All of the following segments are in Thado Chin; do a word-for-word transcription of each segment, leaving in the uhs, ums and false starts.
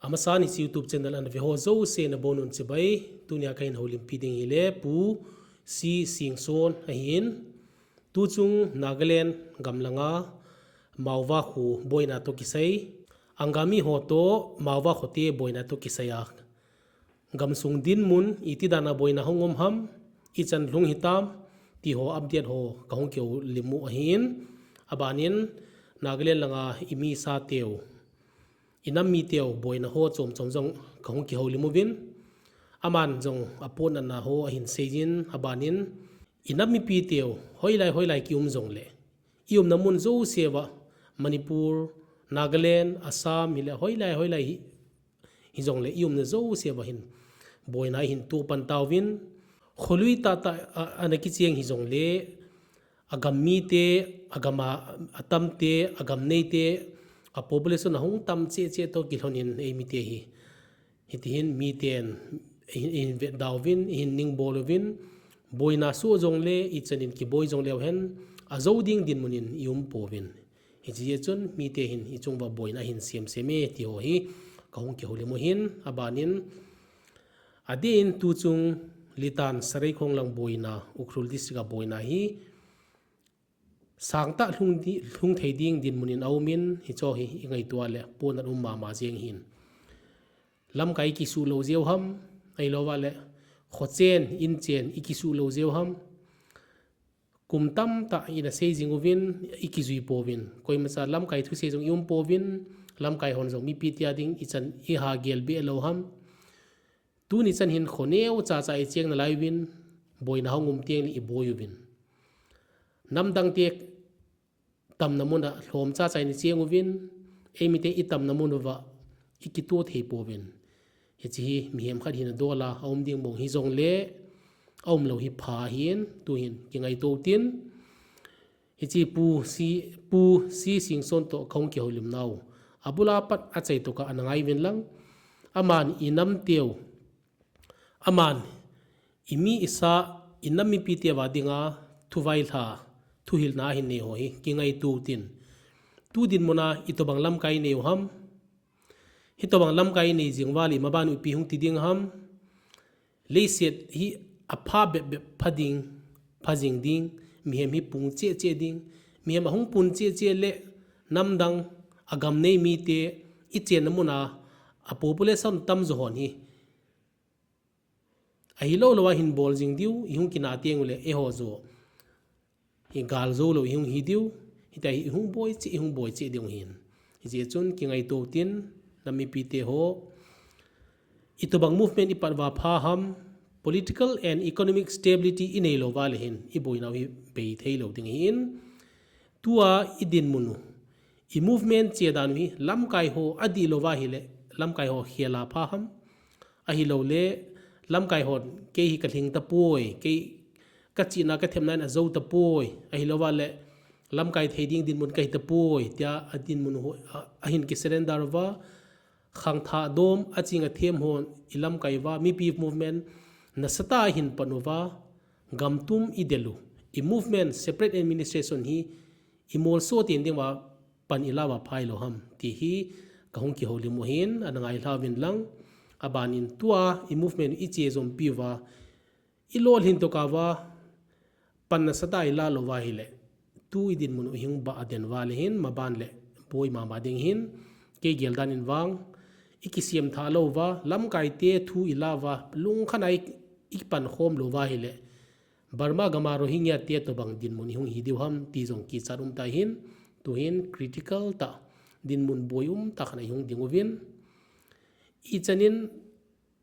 Amasan hiche YouTube channel ana ve ho jouse nabonun chibai. Tunia kahin houlimpi ding hile Pu C. Singson ahin. Tuchung Nagaland gamlanga Maovakhu boina toh kisai, Angami ho toh Maovakhu te boina toh kisai a, gamsung dinmun iti dana boina hung um ham, ichan lhung hitam, ti ho update ho kahung kihoulim u ahin. Abanin Nagaland langa imi sa teu, inam mi teu boina ho chom chom jong kahung kihoulim uvin. Aman jong apotna ho ahin seijin, abanin inam mipi teu hoilai hoilai kium jongle, iumna mun jouse uva, Manipur, Nagaland, Assam, hile hoilai hoilai hi, hijongle iumna jouse uva hin boina ihin toh pan tauvin. Kholui tah tah a, ana kicheng hijongle, agam mite, agam a, atamte, agam neite, a population ahung tam cheh cheh toh kilhonin eimite hi, hitihin miten ihin, ihin vetda uvin, ihin ningbol uvin, boina soh jongle, ichanin kiboi jongleu hen, ajou ding dinmun in ium pouvin. Hiche jeh chun mite hin ichung uva boina ahin sem sem e ti ho hi kahung kihoulim u ahin. Abanin, adeh in tuchung Litan Sareikhong lang boina, Ukhrul district a boina hi sangtah lhung di, lhung thei ding dinmun in aumin, hicheho hi ingaito le potna um mama jeng ahin. Lamkai ikisuh lou jeh u ham, ahilouva le khochen, inchen ikisuh lou jeh u ham, kum tamtah ina sei jing uvin, ikijui pouvin. Koimacha lamkai thusei jong ium pouvin, lamkai hon jong mipi tia ding ichan iha gel be lou ham. Tuni chan hin kho neocha cha icheng nalai uvin, boina hung um tengle iboi uvin. Namdangte tamna muna lhomcha cha in icheng uvin, eimite itamna mun uva ikitoh thei pouvin. Hiche hi mihem khat hina dola aum ding mong hijongle, aumlou hi pha ahin, tuhin kingaito utin. Hiche Pu C, Pu C. Singson toh kahung kihoulimnau, abula pat achaitoh kah ana ngai uvin lang. Aman inam teu, aman imi isa, inam mipi teu a dinga thuvailha, thuhilna ahin nei ho hi kingaito utin. Tu dinmuna itobang lamkai inei u ham? Hitobang lamkai inei jing uva le imaban u ipi hung ti ding ham? Leiset hi apha bep bep pha ding, pha jing ding, mihem hi pung cheh cheh ding, mihem ahung pung cheh cheh le namdang, agam nei mite, ichenna muna a population tamjo hon hi ahilou louva hin bol jing diu, ihung kina tengule eiho joh hi galjou lou ihung hi diu, hitia hi ihung boi cheh, ihung boi cheh diu ahin. Hijeh chun kingaito utin, nam mipite ho, itobang movement ipat uva pha ham, political and economic stability inei louva le hin iboinau hi bei thei lou ding ahin. Tua idinmun u, i movement che dan u hi lamkai ho adih louva ahile, lamkai ho khel a pha ham? Ahiloule, lamkai hon kei hi kalhing tapoi, kei kachihna kathemna in ajou tapoi, ahilouva le lamkai thei ding dinmun kahi tapoi, tia adinmun u ho, a, ahin kisurrender uva, khangthah dom, aching athem hon ilamkai uva, mipi movement nasatah a ahin pan uva, gamtum idel u, i movement separate administration hi imolso ten dinguva pan ila uva phai lou ham, ti hi kahung kihoulim u ahin, ana ngailha uvin lang. Abanin tua i movement iche jompi uva, ilolhin tokah uva, pan nasatah a ila louva ahile, tu idinmun u ihung bah aden uva le hin, maban le boi mama ding ahin, kei gel dan in vang, ikisem thah louva, lamkaite thu ila uva, lungkhat a i, ikipan khom louva ahile, Burma gama Rohingya te tobang dinmun ihung hi diu ham, ti jong kichat um tah ahin, tuhin critical tah, dinmun boi umtah khat a ihung ding uvin. Ichanin,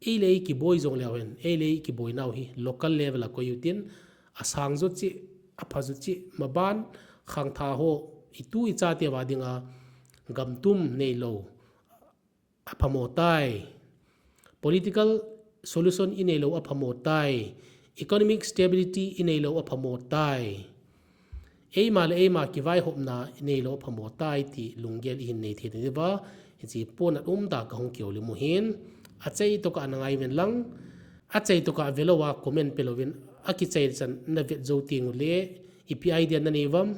ei le ei kiboi jongleu hen, ei le ei kiboinau hi local level a koi utin, asang jo cheh, apha jo cheh, maban khangthah ho, itu ichate uva dinga gamtum neilou aphamo tai. Political solution ineilou aphamo tai. Economic stability ineilou aphamo tai. Eima le eima kivaihopna ineilou aphamo tai ti lunggel ihin nei thei diuva, hiche ponat umtah kahung kihoulim u ahin, achaitoh kah ana ngai uvin lang, achaitoh kah velou a comment pelouvin, akichai chan navet jou tengule, ipi idea nanei uvam,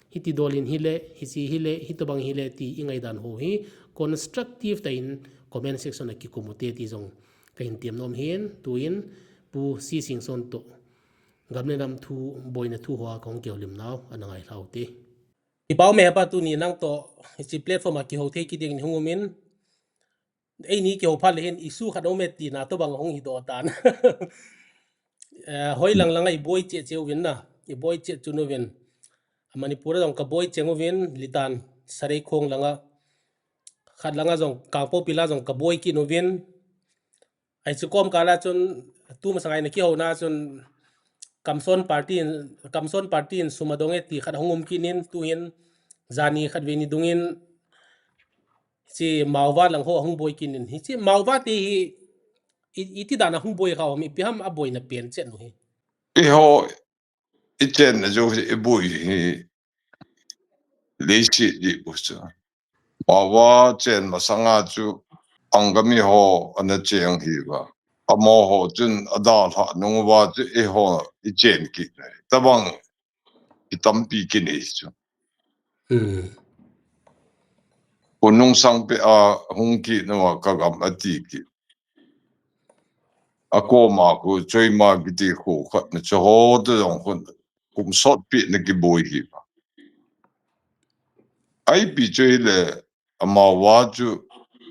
hiti dolin hile, hiche hile, hitobang hile ti ingaidan ho hi constructive tah in comment section a kikum u te ti jong kahin tem nom hin, tuin Pu C Singson toh gam le nam thu, boina thu hoa kahung kihoulim nau ana ngai lhau te. Kipa ume hepa, tuni nang toh hiche platform a kihou thei kiding ni hung umin. Eini kihou phat le hin issue khat aume tina tobang hung hi doh tan. Eh, hoi lang langa i boi cheh cheh uvin na, i boi cheh chun uvin. Manipur a jong ka boi cheng uvin, Litan, Sareikhong langa, khat langa jong, Kangpokpi la jong ka boi kit uvin. Ai chu kom kala chun, tu masang a ina kihouna chun, Kamson party in, Kamson party in sum adong e ti khat hung um kit in, tuhin, jani khat vei ni dungin, hiche Maowa lang ho ahung boi kit in. Hiche Maowa te hi, i, iti dan a hung boi kha um, ipi ham aboina pen chet u hi. Eiho, i chenna jou hi, i boi hi, leiset di bu chu. Maowa chen masanga chu, Angami ho ana cheng hi va. Amaho chun adalhah nung uva chu, eiho i chen kit. Tabang i tampi kinei chu. Hmm. Khonung sangpeh a hung kit nunga ka gam ati kit. Akoma khu Choima kiti kho khat na chu ho to jong khun kum sot pi na kiboi hi va. Ipi chu hile Amaowa chu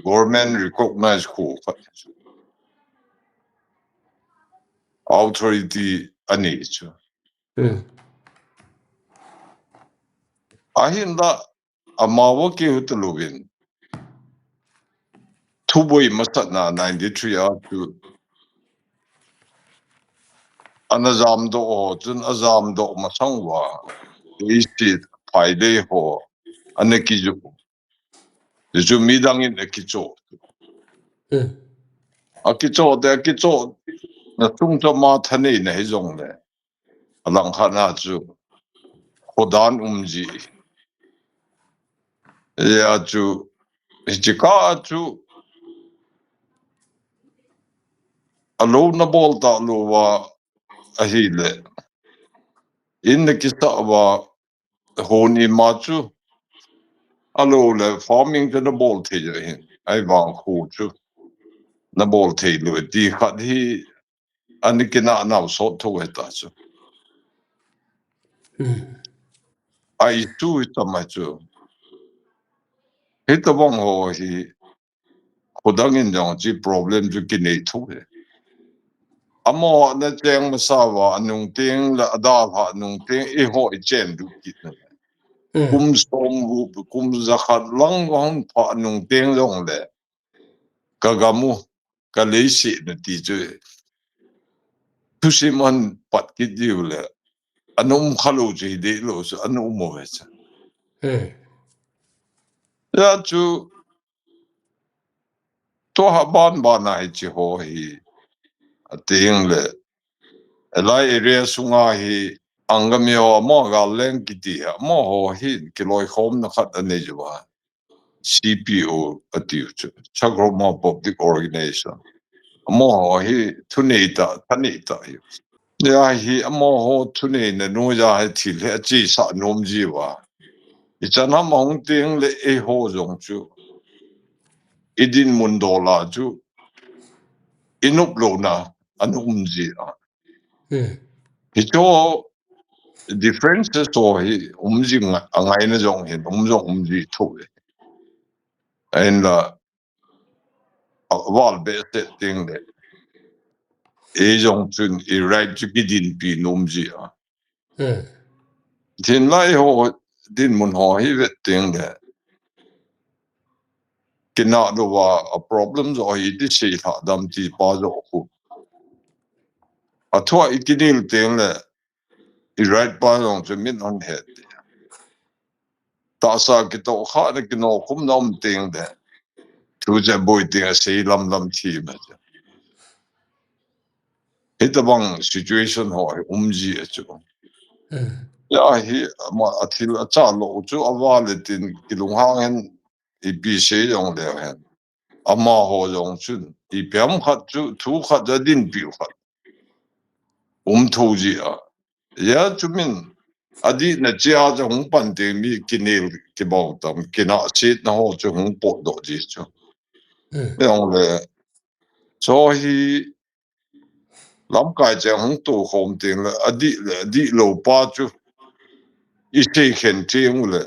government recognize kho khat chu. Authority ani chu. Hmm. Ahinla Amaowa keu talouvin. Thuboi masatna ninety-three a chu. Ana jamdoh ho chun ajamdoh masang uva. Leiset phailei ho. Ana kiju. Chu midang in akicho. Hmm. Akicho te, akicho. Na chung choma thanei na hijongle. Alangkhat na chu. Khodan umji. Hia chu. Hiche kah a chu. Alou na bol talou uva. Ahile. In na kisa uva. Hon ima chu. Alou le farming chu na bol thei jeh hin. Ahivang kho chu. Na bol thei lou ti khat hi. Ani kinah nau sot tho heta chu. Hmm. Ai tu hitam ai chu. Hitabang ho hi. Khudang in jong chi problem chu kinei tho he. Amaho na cheng masa uva, anung teng le adalhah nung teng, eiho i chen du kit na. Hmm. Kum som hu, kum jakhat lang hung pha nung teng jong le. Ka gam u, ka leiset na ti chu. Thusim ahin pat kit diu le. Ana um khalou chu hi dehlou chu, ana um uve chu. Hmm. Hia chu, Tua ha ban ban a hiche ho hi. Ateng le. Alai area sunga hi Angami ho amaho Gal Leng kiti hi. Amaho hi kiloikhomna khat anei uva. C P O atiu chu. Chakroma Public Organization. Amaho hi thunei tah, thanei tah hi. Hia hi amaho thuneina noiya hi thil hi achesah nom jiuva. Ichan ham ahung teng le eiho jong chu. Idinmun dol a chu. Inop louna ana um ji a. Hmm. Hicho differences to hi um ji ngai, angaina jong hin um jong um ji tho e. Ahinla aval behseh teng le. Eijong chun i right chu kidinpi nom ji a. Hmm. Thinlai ho dinmun ho hi vet teng le. Kinah louva a problem jo hi ti sei lha dam ti pa jo khu. Athua i kinel teng le. I right pa jong chu min hon het. Tahsa kitoh kha na kino khum na um teng le. Thu che boi teng a sei lam lam thi ma che. Hitabang situation ho hi um ji a chu. Hmm. Hia hi ama athil acha lou chu ava le tin kilunghang hen ipi sei jong le hen. Amaho jong chun ipi ham khat chu thu khat ja dinpi u khat. Um tho ji a. Hia chu min adihna chia chu hung pan teng mi kinel kibau tam, kinah setna ho chu hung potdoh ji chu. Jongle, chu hi lamkai cheng hung tokhom teng le, adih le, adih lou pa chu i sei khen teng le,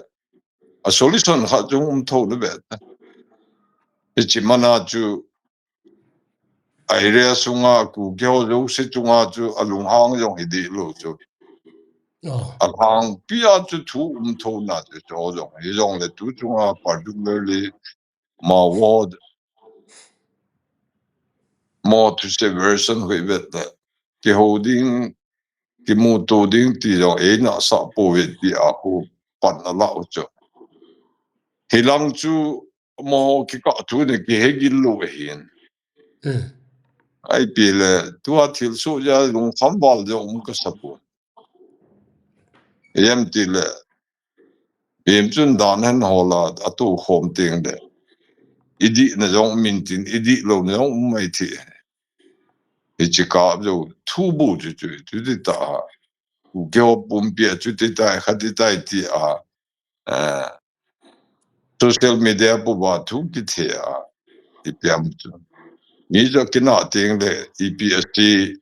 a solution khat chu um tho le vet. Hichi mana chu, area sunga Kuki ho jouse chunga chu alunghang jong hi dih lou chu. Alhangpi a chu thu um tho na chu cho jong. Hijongle tu chunga particularly Mao ward, Mao thusei version hoi vet le, kiho ding, kimuto ding ti jong eina sah pouve ti a khu pan ala u chu. Hilang chu amaho kikah thu ni kihe gil lou ahin. Ahi pi le, tua thilsoh ja lungkham val jong um kasa pon. Ijeh ham ti le, bim chun dan hen hola atokhom teng le, i dihna jong um intin, i dih louna jong um mai thei. Hichi kap jou thu bu chu chu, chuti ta. Kuki ho pumpi a chuti tai, khati tai ti a, social media pu ba thu kithe a, ipi ham chu. Mi chu kinah teng le, ipi ase,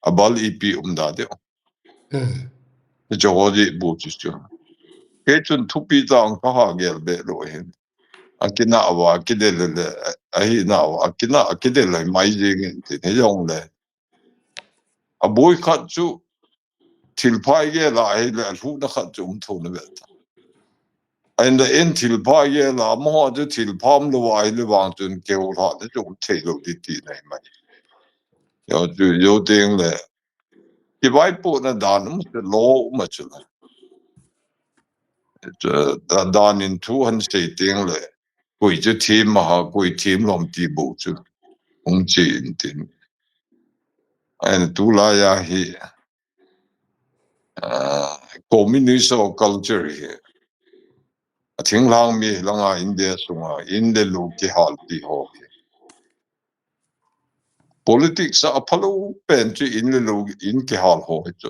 abal ipi um da deu. Hicho ho dih bu chu chu. Kei chun thupi tah kaha gel be lou hin. Akinah uva, akidel le, ahina uva, akinah, akidel le, mai jing intin, hijongle. Aboi khat chu, thilpha igel a hile, alhuhna khat chu um tho na vet. Ahinla in thilpha igel a, amaho chu thilpha umlou ahile vang chun kihou lhahna chu um thei lou ding tina hi mai. Jou chu, jou teng le, kivaipohna dan um se lo um a chu la. Chu, da-, dan in thu han sei teng le, koi chu them a ha, koi them lom ti bu chu hung che intin. Ahin tulai a hi, ah, communist ho culture hi, athinglhang mi langa India sunga in le lou kihal ti ho hi. Politics a aphalou pen chu in le lou in kihal ho hi chu.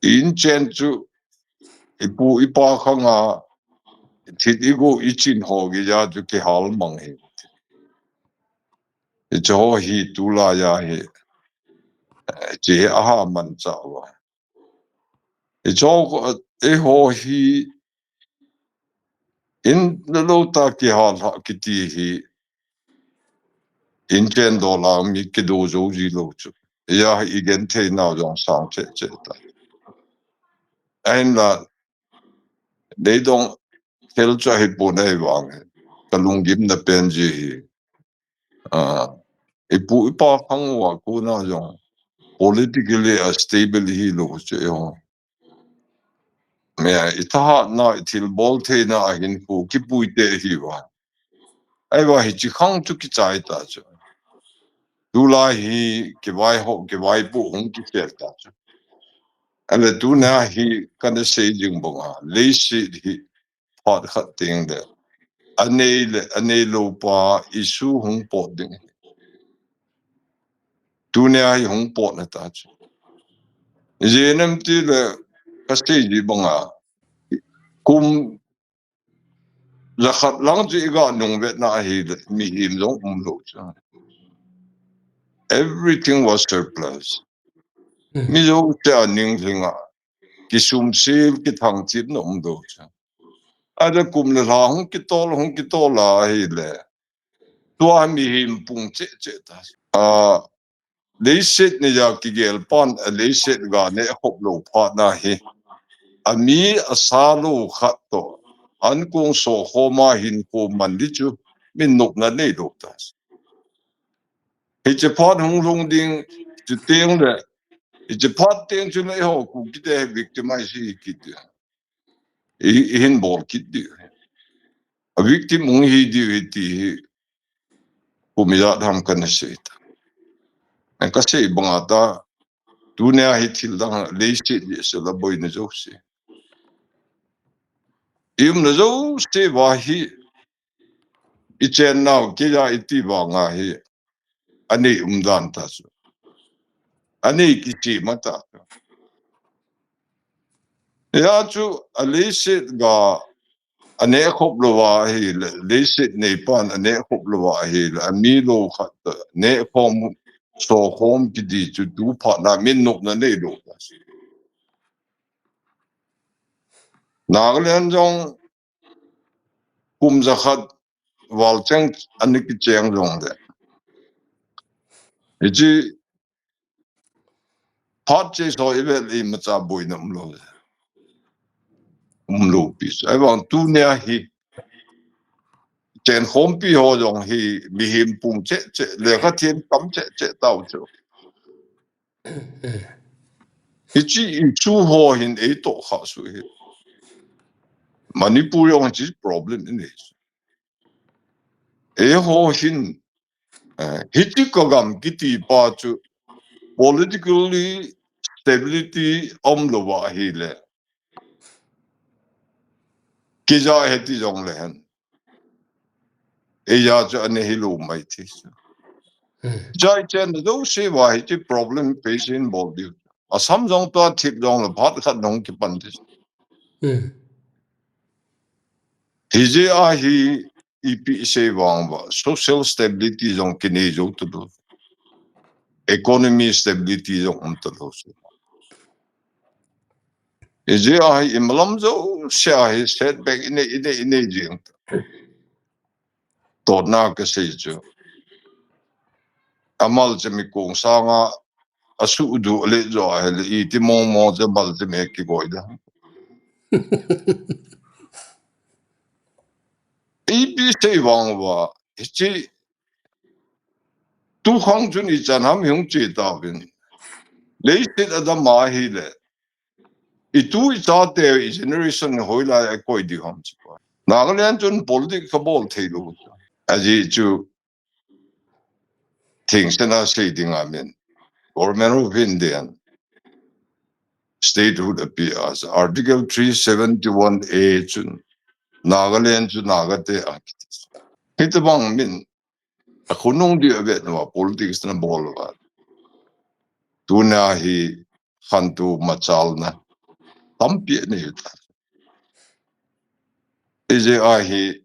In chen chu ipu ipa khanga thil igo ichin ho geiya chu kihal mang hi. Hicho ho hi tulai a hi, eh, chi aha manchah uva. Hicho, eh, eiho hi in le lou tah kihal lhah kiti hi, in chen dolang mi kido jou ji lou chu. Hia hi igenthei nau jong sang cheh cheh ta. Ahinla, deidong thil chu ahipon ahivang, kalunggimna pen ji hi. Ah, ipu ipa khang uva kona jong politically unstable hilou chu eiho. Mia, ithahatna, ithilbol theina ahin khu kipui te hiuva. Ahivang hichi khang chu kichai ta chu. Tulai hi kivaiho, kivaipoh hung kikhel ta chu. Ahile tuna hi kana sei jing banga, leiset hi phat khat teng le, anei le, anei lou pa issue hung pot ding. Tunia hi hung potna ta chu. Ijeh inem ti le, kasei ji banga, kum jakhat lang chu iga nung vetna ahile, mihem jong umlou chu. Everything was surplus. Mi jouse aning lhinga, kisumsil, kithangthipna umlou chu. Ahile kum le lha hung kitol, hung kitol a ahile, tua mihem pung cheh cheh ta. Ah, leiset neija kigel pan, a leiset ga neh khop lou phat na hi, ami asa lou khat toh ankong sokhom a hinkho man ding chu min nopna neilou ta. Hiche phat hung lhung ding, chuteng le, hiche phat teng chun eiho Kukite hi victimize hi kit ding, i, ihin bol kit ding, a victim hung hi ding hi ti hi, kum ijat ham kana sei ta. An kasei banga ta, tunia hi thil dang leiset jeh se la boina jouse, iumna jouse uva hi, ichennau keija iti vanga hi, anei umdan ta chu, anei kisem ta chu. Hia chu a leiset ga aneh khop lou va ahile, leiset neipan aneh khop lou va ahile, ami lou khat aneh khom, so khom kiti chu tu phat na min nopna neilou. Nagaland jong kum jakhat val cheng ana kicheng jongle, hiche phat chesa ivet le imacha boina umlou, umlou pi chu. Ahivang tunia hi chenkhompi ho jong hi mihem pum cheh cheh, lekha them tam cheh cheh tau chu. Hiche issue ho hin eitoh kha su hi. Manipur jong hiche problem inei chu. Eiho hin, eh, hiche ka gam kiti pa chu politically stability umlou va ahile, kija heti jongle hen, eija chu ana hilou mai thei. Chai chen jouse va hiche problem face in bol diu. Assam jong tua thip jongle phat khat nong kipan thei. Hijeh a hi ipi sei vang va, social stability jong kinei jou talou, economy stability jong um talou se. Hijeh a hi imalam jouse a hi setback inei, inei, inei jing. Totna kasei chu, amal chemi kong sanga asuh du le jo ahile, iti mong mong chu mal chemi kigoi da. Ipi sei vang va, hiche tukhang chun ichan ham hung che tauvin. Leiset adam ahile, itu ichate, i generation hoilai a koi ding ham chu. Nagaland chun politics kabol theilou. Ajeh chu, thingsan a sei dinga min, Government of India in statehood apeh a, Article three seventy-one A chun Nagaland chu Naga te a kiti. Hitobang min, akhonung dia vetna va politics nabol uva, tunia hi khantou machalna tampi anei ta. Hijeh a hi,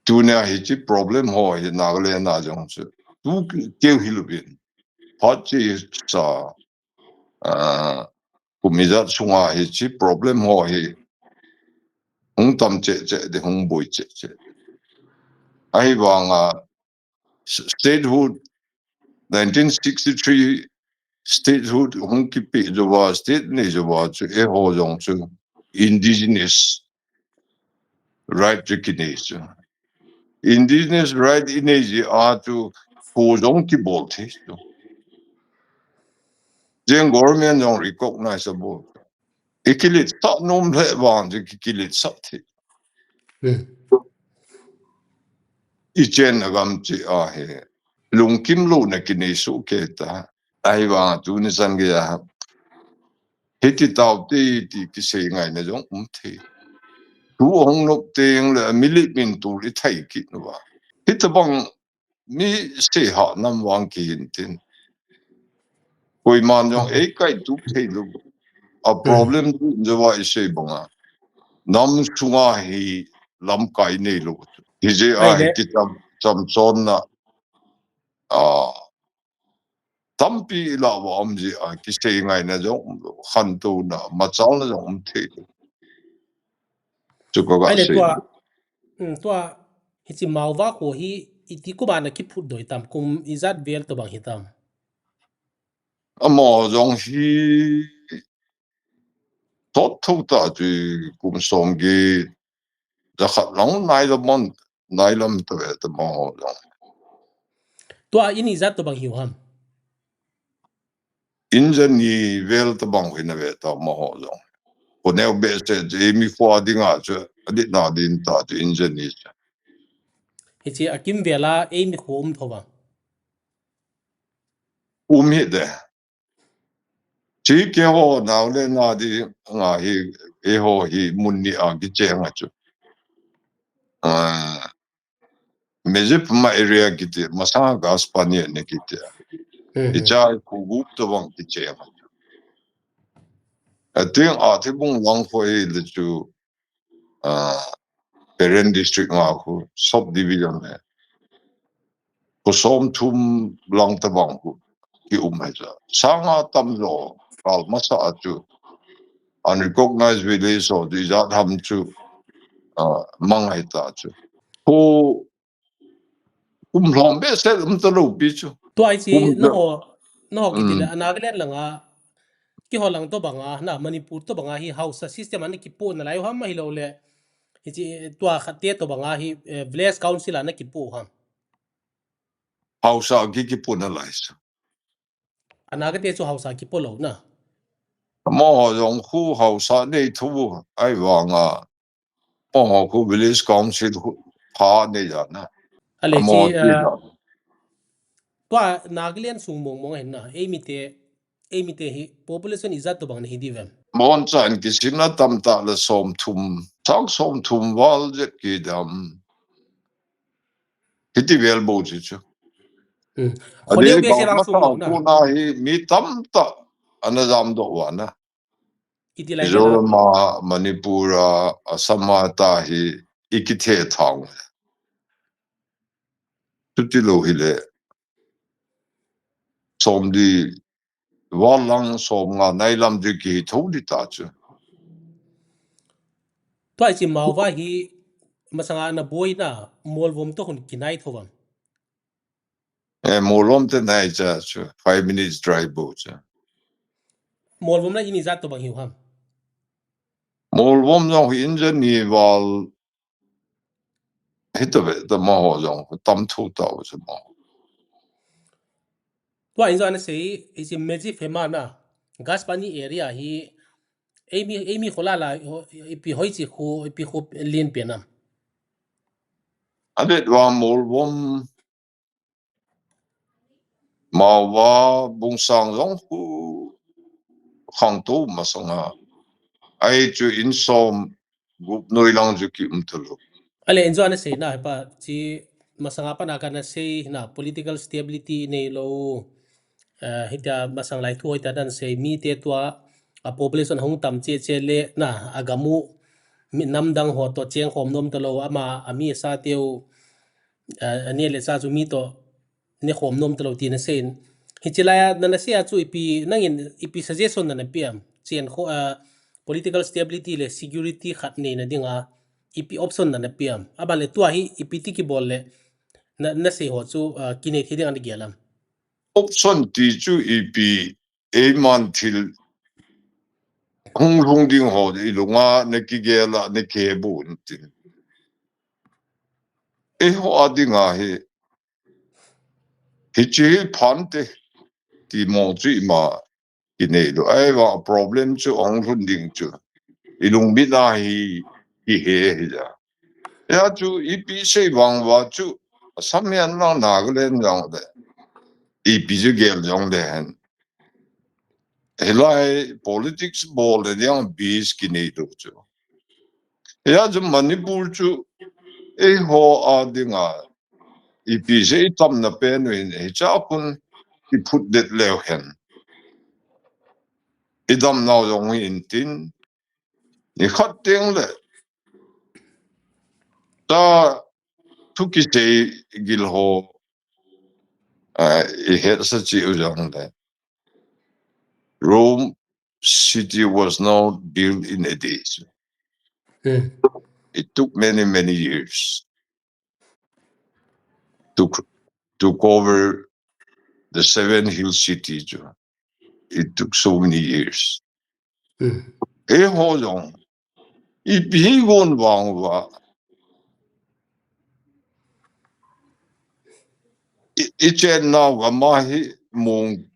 tunia hiche problem ho hi Nagaland a jong chu tu keu hilouvin, phat chesa, ah, kum ijat sunga hiche problem ho hi hung tam cheh cheh ding, hung boi cheh cheh. Ahivanga statehood, nineteen sixty-three statehood hung kipeh jouva, state nei jouva chu eiho jong chu indigenous right chu kinei chu. Indigenous right inei jeh a chu kho jong kibol thei chu. Chen government jong recognize abol. Ikiletsah nom lheh vang chu ki, kiletsah thei. Ichenna gam cheh a hi lungkim louna kinei soh kei ta. Ahivang tuni chan geiya hiti taute ti kisei ngaina jong um thei. Tu ahung nop tengle milip min tul ithai kit uva, hitobang mi seihah nam vang kihin tin, koiman jong eikaitup theilou. A problem tu in jouva isei banga, nam sunga hi lamkai neilou. Hijeh a hi kicham, chamchonna, a, tampi ilah uva um jeh a kisei ngaina jong umlou, khantouna, machalna jong um theilou. Chu kaga sei. Tua, hiche Maova kho hi iti kum a ana kiphutdoh tam, kum ijat vel tobang hitam? Amaho jong hi thot thou tah chu kum somget, jakhat lang nailam, nailam tave ta amaho jong. Tua in ijat tobang hiu ham? In jani vel tobang hina ve ta amaho jong. Kho neo behseh chu eimi kho dinga chu adihna din ta chu in jani chu. Hiche akimvel a eimi kho um thou vang? Um hih de. Chu keiho nao le nao dinga hi, eiho hi mun ni a kicheng a chu, Mezipama area kiti, masanga Gaspania ni kiti. Icha kho gup tobang kicheng a chu. Ating Athibung lang kho hile chu ah, Peren district nga khu, sub division he. Khu som thum lang tabang khu kium ahi cha. Sanga tamjo, kal masa a chu unrecognized village ho chu ijat ham chu, ah, mang ahi ta chu. Khu kum lhom behseh um talou pi chu. Tua hi chu, kum na ho, na ho kiti le, mm, a Nagaland langa, keiho lang tobanga, na Manipur tobanga hi haosa system ana kipoh nalai u ham ahilou le, hiche tua khat te tobanga hi, eh, village council ana kipoh u ham? Haosa ki kipoh nalai sa. A Naga te chu haosa kipoh lou na. Amaho jong khu haosa nei tho u ahi vanga. Amaho khu village council khu pha nei ja na. Ale, amaho chi, chi ah, ja. Tua Nagaland sung mong mong ahin na. Eimi te, eimi te hi population ijat tobang nahi diu vem? Bonchan kisimna tamtah le som thum, sang som thum val jet kidam. Hiti vel bou chu chu. Hmm. Adeh khoneo behseh vang sung mong na. Kona hi mi tamtah ana jamdoh uva na. Iti lai Mizoram a, Manipur a, Assam a ta hi i kithe thang. Chuti lou hile. Som li val lang som nga nai lam di kihi tho di ta chu. Tua hiche Mao va hi masanga na boina Molvom toh hung kinai tho vang. Eh, Molvom te nai cha chu, five minutes drive bou cha. Molvom la in ijat tobang hiu ham? Molvom jong hi in ja ni val hita ve ta amaho jong tam tho ta u cha amaho. Tua in jong ana sei, hiche Medziphema na, Ghaspani area hi, eimi, eimi kho la la, ho, ipi hoiche kho, ipi kho len pen am? Avet va Molvom Mao va Bungsang jong khu khangtou masanga. Ahi chu in som gup noi lang chu kium talou. Ale, in jong ana sei na, hepa, chi masanga pat a kana sei na, political stability neilou. Eh, hitia masang lai thu hoitah dan sei, mite tua, a population hung tam cheh cheh le, na, agam u, mi namdang ho toh chengkhom nom talou, ama, ami asa teu, eh, aneh le chah chu mi toh nekhom nom talou ti nasei in. Hiche laiya, na, nasei a chu ipi, nangin ipi suggestion nana pe am? Chenkho, ah, political stability le security khat neina dinga, ipi option nana pe am? Aban le tua hi ipi ti kibol le, na, nasei ho chu, ah, kinei thei ding ana gel am? Option ti chu ipi, eiman thil hung lhung ding ho, i lunga na kigel a, na kihe bu in tin. Eiho a dinga hi, hiche hi phante, ti mong chu ima kinei lou. Ahi va problem chu hung lhun ding chu. I lungmit a hi, kihe hi ja. Hia chu ipi sei vang uva chu, Assam hihen lang Nagaland jong le. Ipi chu gel jong le hen. Hilai politics bol le ding base kinei lou chu. Hia chu Manipur chu eiho a dinga ipi jeh i tamna pen u in hicha khun kiphut det leu hen. I damnau jong hi in tin, nikhat teng le ta thu kisei gil ho, ah, i hetsa cheh u jong le. Rome city was not built in a day. Hmm. It took many, many years to, to cover the seven hill city chu. It took so many years. Hmm. Eiho jong, ipi hi gon vang uva. I, i chennau gam a hi mong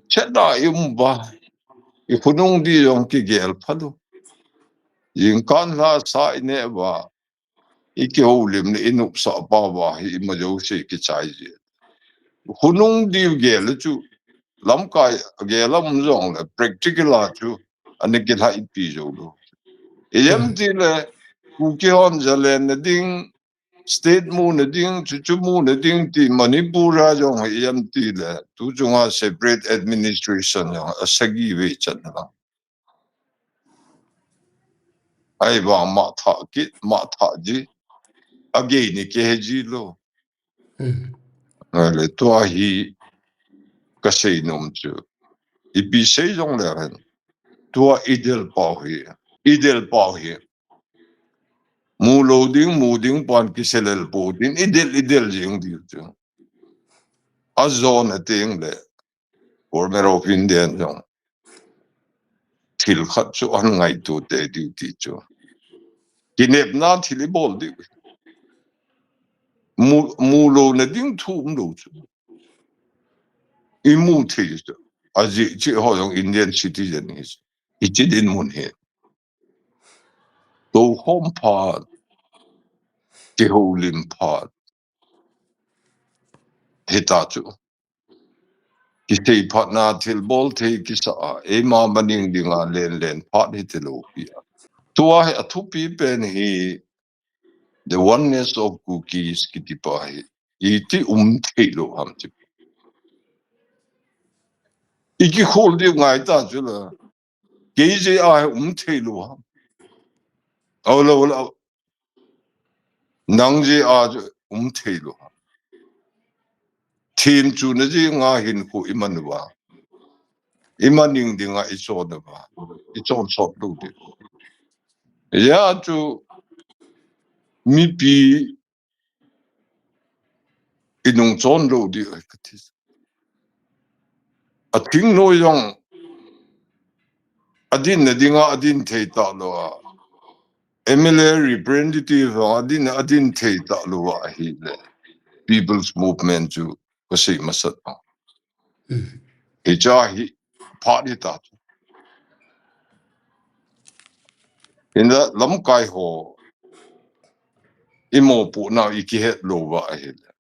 chet a i um uva. I khonung di jong kigel phalou. Jingkah lha sa i neh uva. I kihoulim le i nopsah pau va hi ima jouse kichai ji. Khonung diu gel chu lamkai gel a um jong le practical a chu ana kilhai pi jou lou. Ijemtia le Kuki hon jalen na ding, state mu na ding, chuchu mu na ding ti Manipur a jong hi ijemtia le tu chunga separate administration jong asagi vei chan lang. Ahivang ma tha kit, ma tha ji. Agei ni ke he ji lo. Hmm. Ale tua hi ka sei nom chu. Ipi sei jong le hen. Tua idel pau hi. Idel pau hi. Mu lo ding, mu ding pan kiselel po din. Idel, idel jing diu chu. Ajon ateng le. Government of India jong. Thil khat chu an ngaito te diu ti chu. Kinepna thil ibol diu. Mu, mu lo na ding thu um lo chu. Imu thei chu. Aji chi ho jong Indian citizen hi. Ichi din mun hi. Tokhom phat. Kihoulim phat. Hita chu. Kisei phatna thilbol thei kisa a, eima maning dinga len len phat hiti lo pi a. Tua hi athupi pen hi the oneness of Kukis kiti pa hi. Iti um thei lo ham ti. Iki khol di ngai ta chu la. Kei jeh a um thei lo ham. Au lo lo. Nang jeh a um thei lo ham. Thim chu na jeh nga hin khu iman uva. Iman ning dinga ichon uva. Ichon sot lo di. Ya chu mipi inung chon lo di ai kati. Athing noi jong adin na dinga adin thei ta lo a. M L A representative adin adin thei ta lo a hi le. People's Movement chu ka sei masat a. Hmm. Hicha hi phat hi ta. Inda lamkai ho imo pu na ikihet lo va ahi le.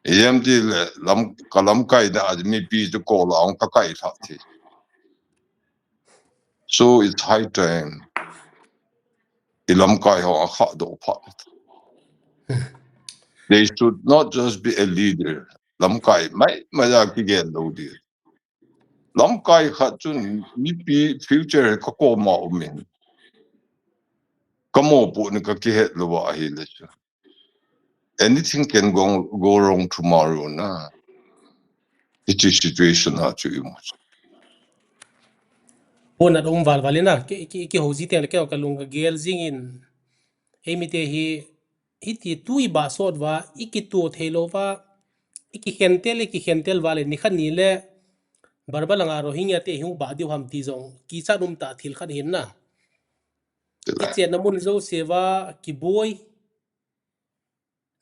Iyam ti le lam, ka lamkai na a mipi chu ko la ang ka kai tha thi. So it's high time. I lamkai ho a kha do pha. They should not just be a leader. Lamkai mai mai a kigen lo di. Lamkai khat chun mipi future ka koma umin. Ka mo pu ni ka kihet lo va ahi le chu. Anything can go, go wrong tomorrow na. Iti situation ha chu imu. Pon at um val val ina, ki, ki, ki ho ji te le ke ka lung ka gel jing in. Ei mi te hi, hiti tu i ba sot va, i kitu thei lo va, i kikhen tel, i kikhen tel va le, ni khat ni le, Burma langa Rohingya te hi ba diu ham ti jong, kichat um ta thil khat hin na. Tila. I chenna mun jouse va, kiboi,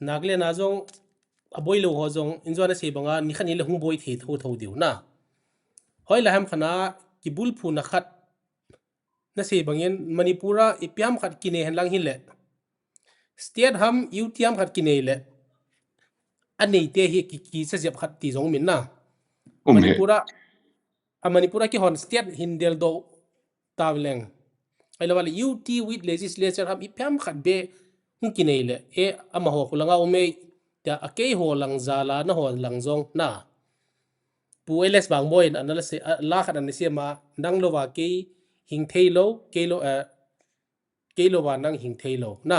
Nagaland a jong, aboi lo ho jong, in jong na sei banga, ni khat ni le hung boi thei tho tho diu na. Hoi la ham khana, kibulphuna khat, na sei bangin, Manipur a, ipi ham khat kinei hen lang hi le. State ham, U T ham khat kinei le. Anei te hi ki, kicha jep khat ti jong min na. Um he. Manipur a, a Manipur a kihon state hin del do ta leng. Ai lo va le U T with legislature ham ipi ham khat be hung kinei le. E, amaho khu langa um e, tia a kei ho lang jal a, na ho lang jong na. Pu L S Bangboi in ana la se, a, la khat ana sei ma, nang lo va kei hing thei lo, kei lo, eh, kei lo va nang hing thei lo. Na,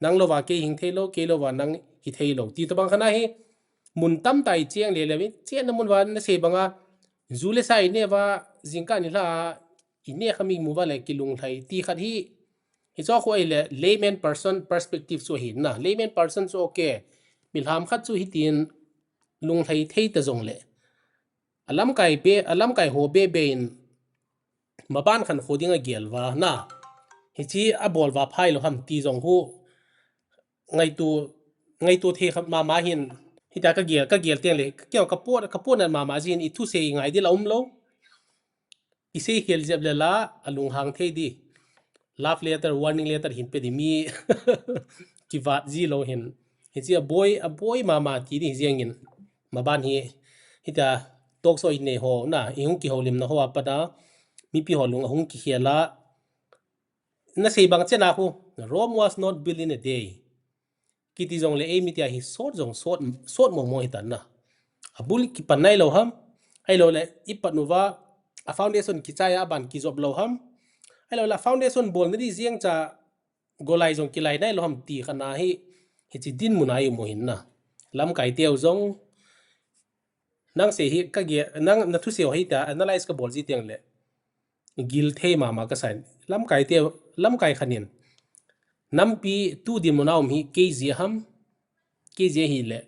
nang lo va kei hing thei lo, kei lo va nang hi thei lo. Ti to bang khana hi, mun tam ta i cheng le le, chenna mun va na sei banga, ju le sa i ne va, jingkah ni la, i ne kha mi mu va le kilung lhai. Ti khat hi, hi cho khu ai le, layman person perspective chu hi na. Layman person chu okay. Milham khat chu hitin, lung lhai thei ta jong le. A lamkai be, a lamkai ho be be in, maban khan kho ding a gel va na. Hichi a bol va phai lo ham ti jong hu. Ngaitu, ngaitu thei kha mama hin. Hita ka gel, ka gel teng le. Ka keu ka pon, ka pon mama jin i thusei ngai di la um lo. I sei khel jep le la, a lunghang thei di. Love letter, warning letter hin pe di mi. Kivat ji lo hin. Hichi a boi, a boi mama ti di jeng in. Maban hi, hita talk show i nei ho, na, i hung kihoulimna ho a pat a, mipi ho lung a hung kikhel a, na sei bang chena khu, Rome was not built in a day. Kiti jong le ei mi tia hi sot jong sot, sot mo mo hi tan na. A bul kipan nai lo ham, ai lo le i pat nu va, a foundation kichai a ban kijop lo ham, Ahilou le foundation bol nadi jeng cha golai jong kilai nailou ham ti khat na hi, hiche dinmun a i um u hin na. Lamkai teu jong, nang sei hi ka ge, nang na thusei hi ta analyze ka bol ji teng le. Gilthei mama ka sa in. Lamkai teu, lamkai khat in. Nampi tu dinmun a um hi kei jeh ham, kei jeh hi le.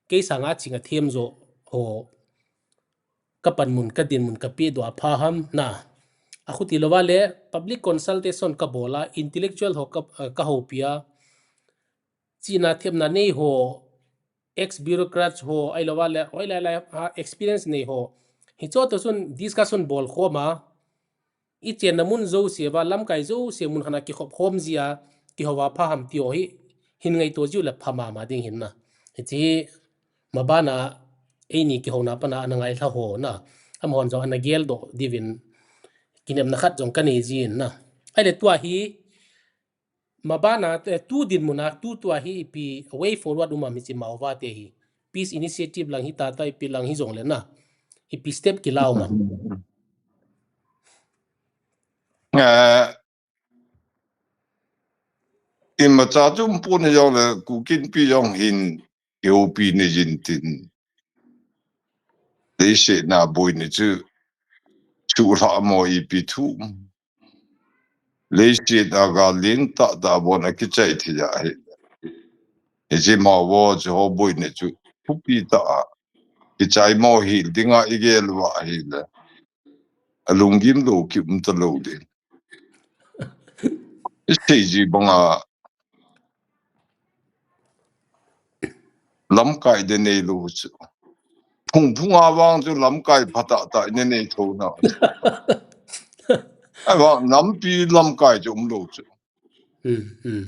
Kei sanga ching a them jo ho. Ka panmun, ka dinmun, ka pehdoh a pha ham na. A khuti louva le public consultation ka bol a, intellectual ho ka, eh, ka houpi a. Chihna themna nei ho, ex bureaucrats ho, ahilouva le, hoilai lai, ah, experience nei ho. Hicho toh chun discussion bol khom a. I chenna mun jouse uva, lamkai jouse mun khat na kikhop khom ji a, kihou a pha ham ti ho hi, hin ngaito jiu le pha mama ding hin na. Hiche hi, maban a, eini kihouna pan a, ana ngailha ho na. Amahon jong ana geldoh diuvin, kinepna khat jong ka nei jin na. Ahile tua hi, maban a, eh, tu dinmun a, tu tua hi ipi way forward um am hiche Mao va te hi. Peace initiative lang hita ta ipi lang hi jong le na. Ipi step kila um am. Eh, imacha chu um pon jong le Kuki Inpi jong hin i houpi nei jin tin. Leiset a boina chu, chu lha mo ipi thu. Leiset a gal lentah tah bon a kichai thei ahi. Hiche Mao vo chu ho boina chu thupi tah a. Kichai mo hi dinga i gel uva ahile. A lunggim lou ki um talou ding. I sei ji banga lamkai de neilou chu. Phung phung a vang chu lamkai phatah tah i nei thou na. Ahivang nampi lamkai chu umlou chu. Hmm, hmm.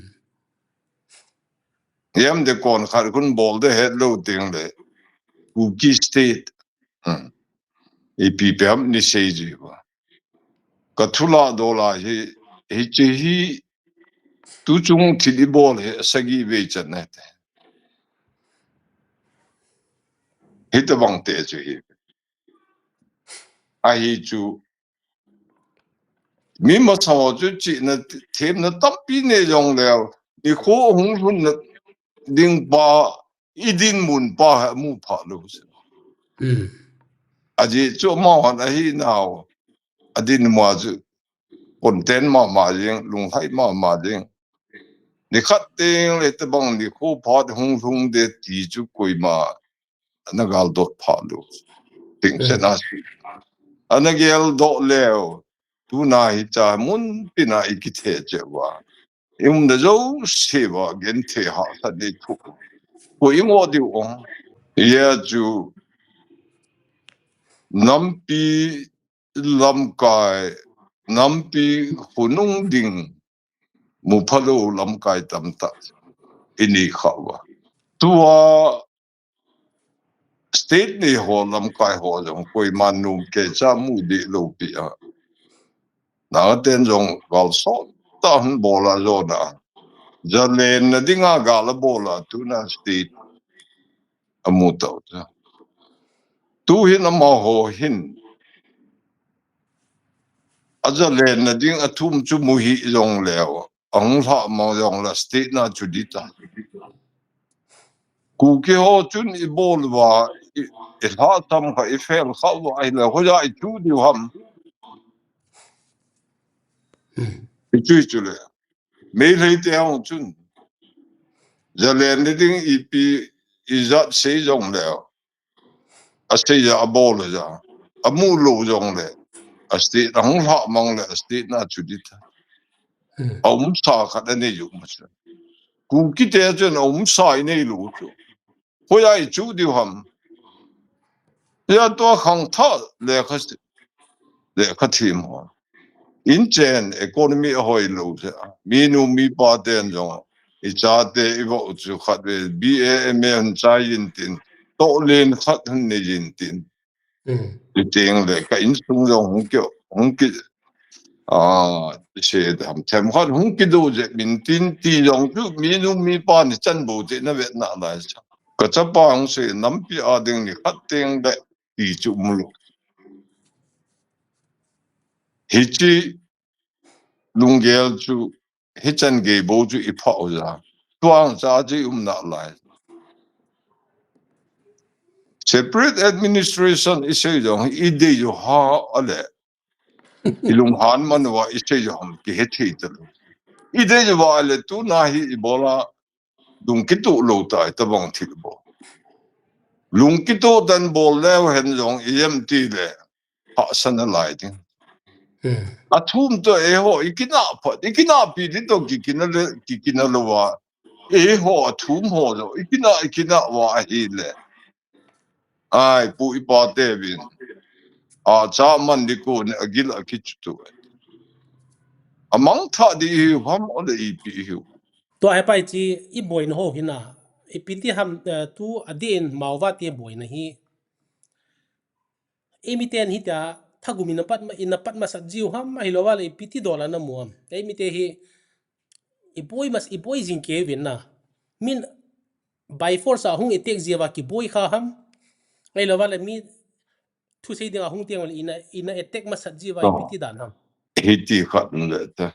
Hiam de kon khat khun bol de hetlou teng le. Kuki State. Hmm. Ipi pe ham ni sei ji uva. Ka thu ladoh lai hi, hiche hi, tu chung thil i bol hi, sagi vei chan na te. Hitobang te chu hi. Ahi chu, mi masa ho chu chihna, themna tampi nei jong leu, nikho hung lhun na ding pa, i dinmun pa hi amu pha lou. Hmm. Ajeh chu amahon ahi nau. A dinmun a chu content mama jing, lunghai mama jing. Nikhat teng le tobang nikho phat hung lhung de ti chu koima ana galdot pha lou. Ting chen a si. Ana geldoh leu. Tuna hicha mun tina i kithe cheh uva. I umna jouse uva genthei hahsat nei thu. Koi i ngoh diu ong. Hia chu nampi lamkai, nampi khonung ding muphalou lamkai tamtah i nei kha uva. Tua state nei ho lamkai ho jong koiman nom keicha mu dih lou pi a. Nang ten jong gal sot tah hung bol a jona. Jalenna dinga gal abol a tuna state amu tau ta. Tu hin amaho hin. Ajalenna ding athum chu mu hih jong leu. Ahung lhah mang jong le state na chu dih ta. Kuki ho chun i bol uva, i, i lhahsam kha, i fel kha uva, ahile hoiya i chu diu ham. Hmm. I chu i chu le. Meitei te ho chun. Jalenna ding ipi ijat sei jong leu. Asei a abol a ja. Amu lou jong le. A state ahung lhah mang le, a state na chu dih ta. Hmm. Aumsa khat anei u ma chu. Kuki te chun aumsa i nei lou chu. Hoiya i chu diu ham. Hia tua khangthah lekha, lekha thiem ho. Inchen economy ahoi lou se. Minu mipa ten jong. I chate i vah u chu khat ve B A M A hung chai jin tin. Toh len khat hung nei jin tin. Hmm. Ti teng le ka insung jong hung ki, hung ki, ah, se dam themkhat hung kido jep min tin ti jong chu minu mipa ni chan bou te na vet na lai cha. Ka chapa hung sei nampi a ding nikhat teng le ti chu um lou. Hiche lunggel chu hichan gei bou chu i phah u ja. Tuang cha chu i um nalai. Separate administration i sei jong i dei u ham ale, i lunghan man uva i sei u ham kihe thei talou. I dei uva ale tuna hi i bola lungkitoh lou tai tabang thil bol. Lungkitoh tan bol leu hen jong i em ti le hahsa nalai ding. Hmm. Athum toh eiho i kinah phat, i kinahpi ding toh kikina le, kikina louva. Eiho athum ho jong i kinah, i kinah uva ahile. Ai, pu i pa te vin. Acha man ding kon, agil a kichutu. Amang tha ding ihiu ham, ole ipi ihiu. Tua hepa hiche i boina ho hina. Ipi ti ham, eh, tu adeh in Mao va te boina hi. Eimi ten hitia thagum in apat ma, in apat masat jiu ham, ahilouva le ipi ti dol a namu ham. Eimi te hi i boi mas, i boi jing kei uvin na. Min by force a hung attack jiuva kiboi kha ham. Ahilouva le mi thusei dinga hung teng le ina, ina attack masat jiuva ipi ti dan ham. Hiti khat um le ta.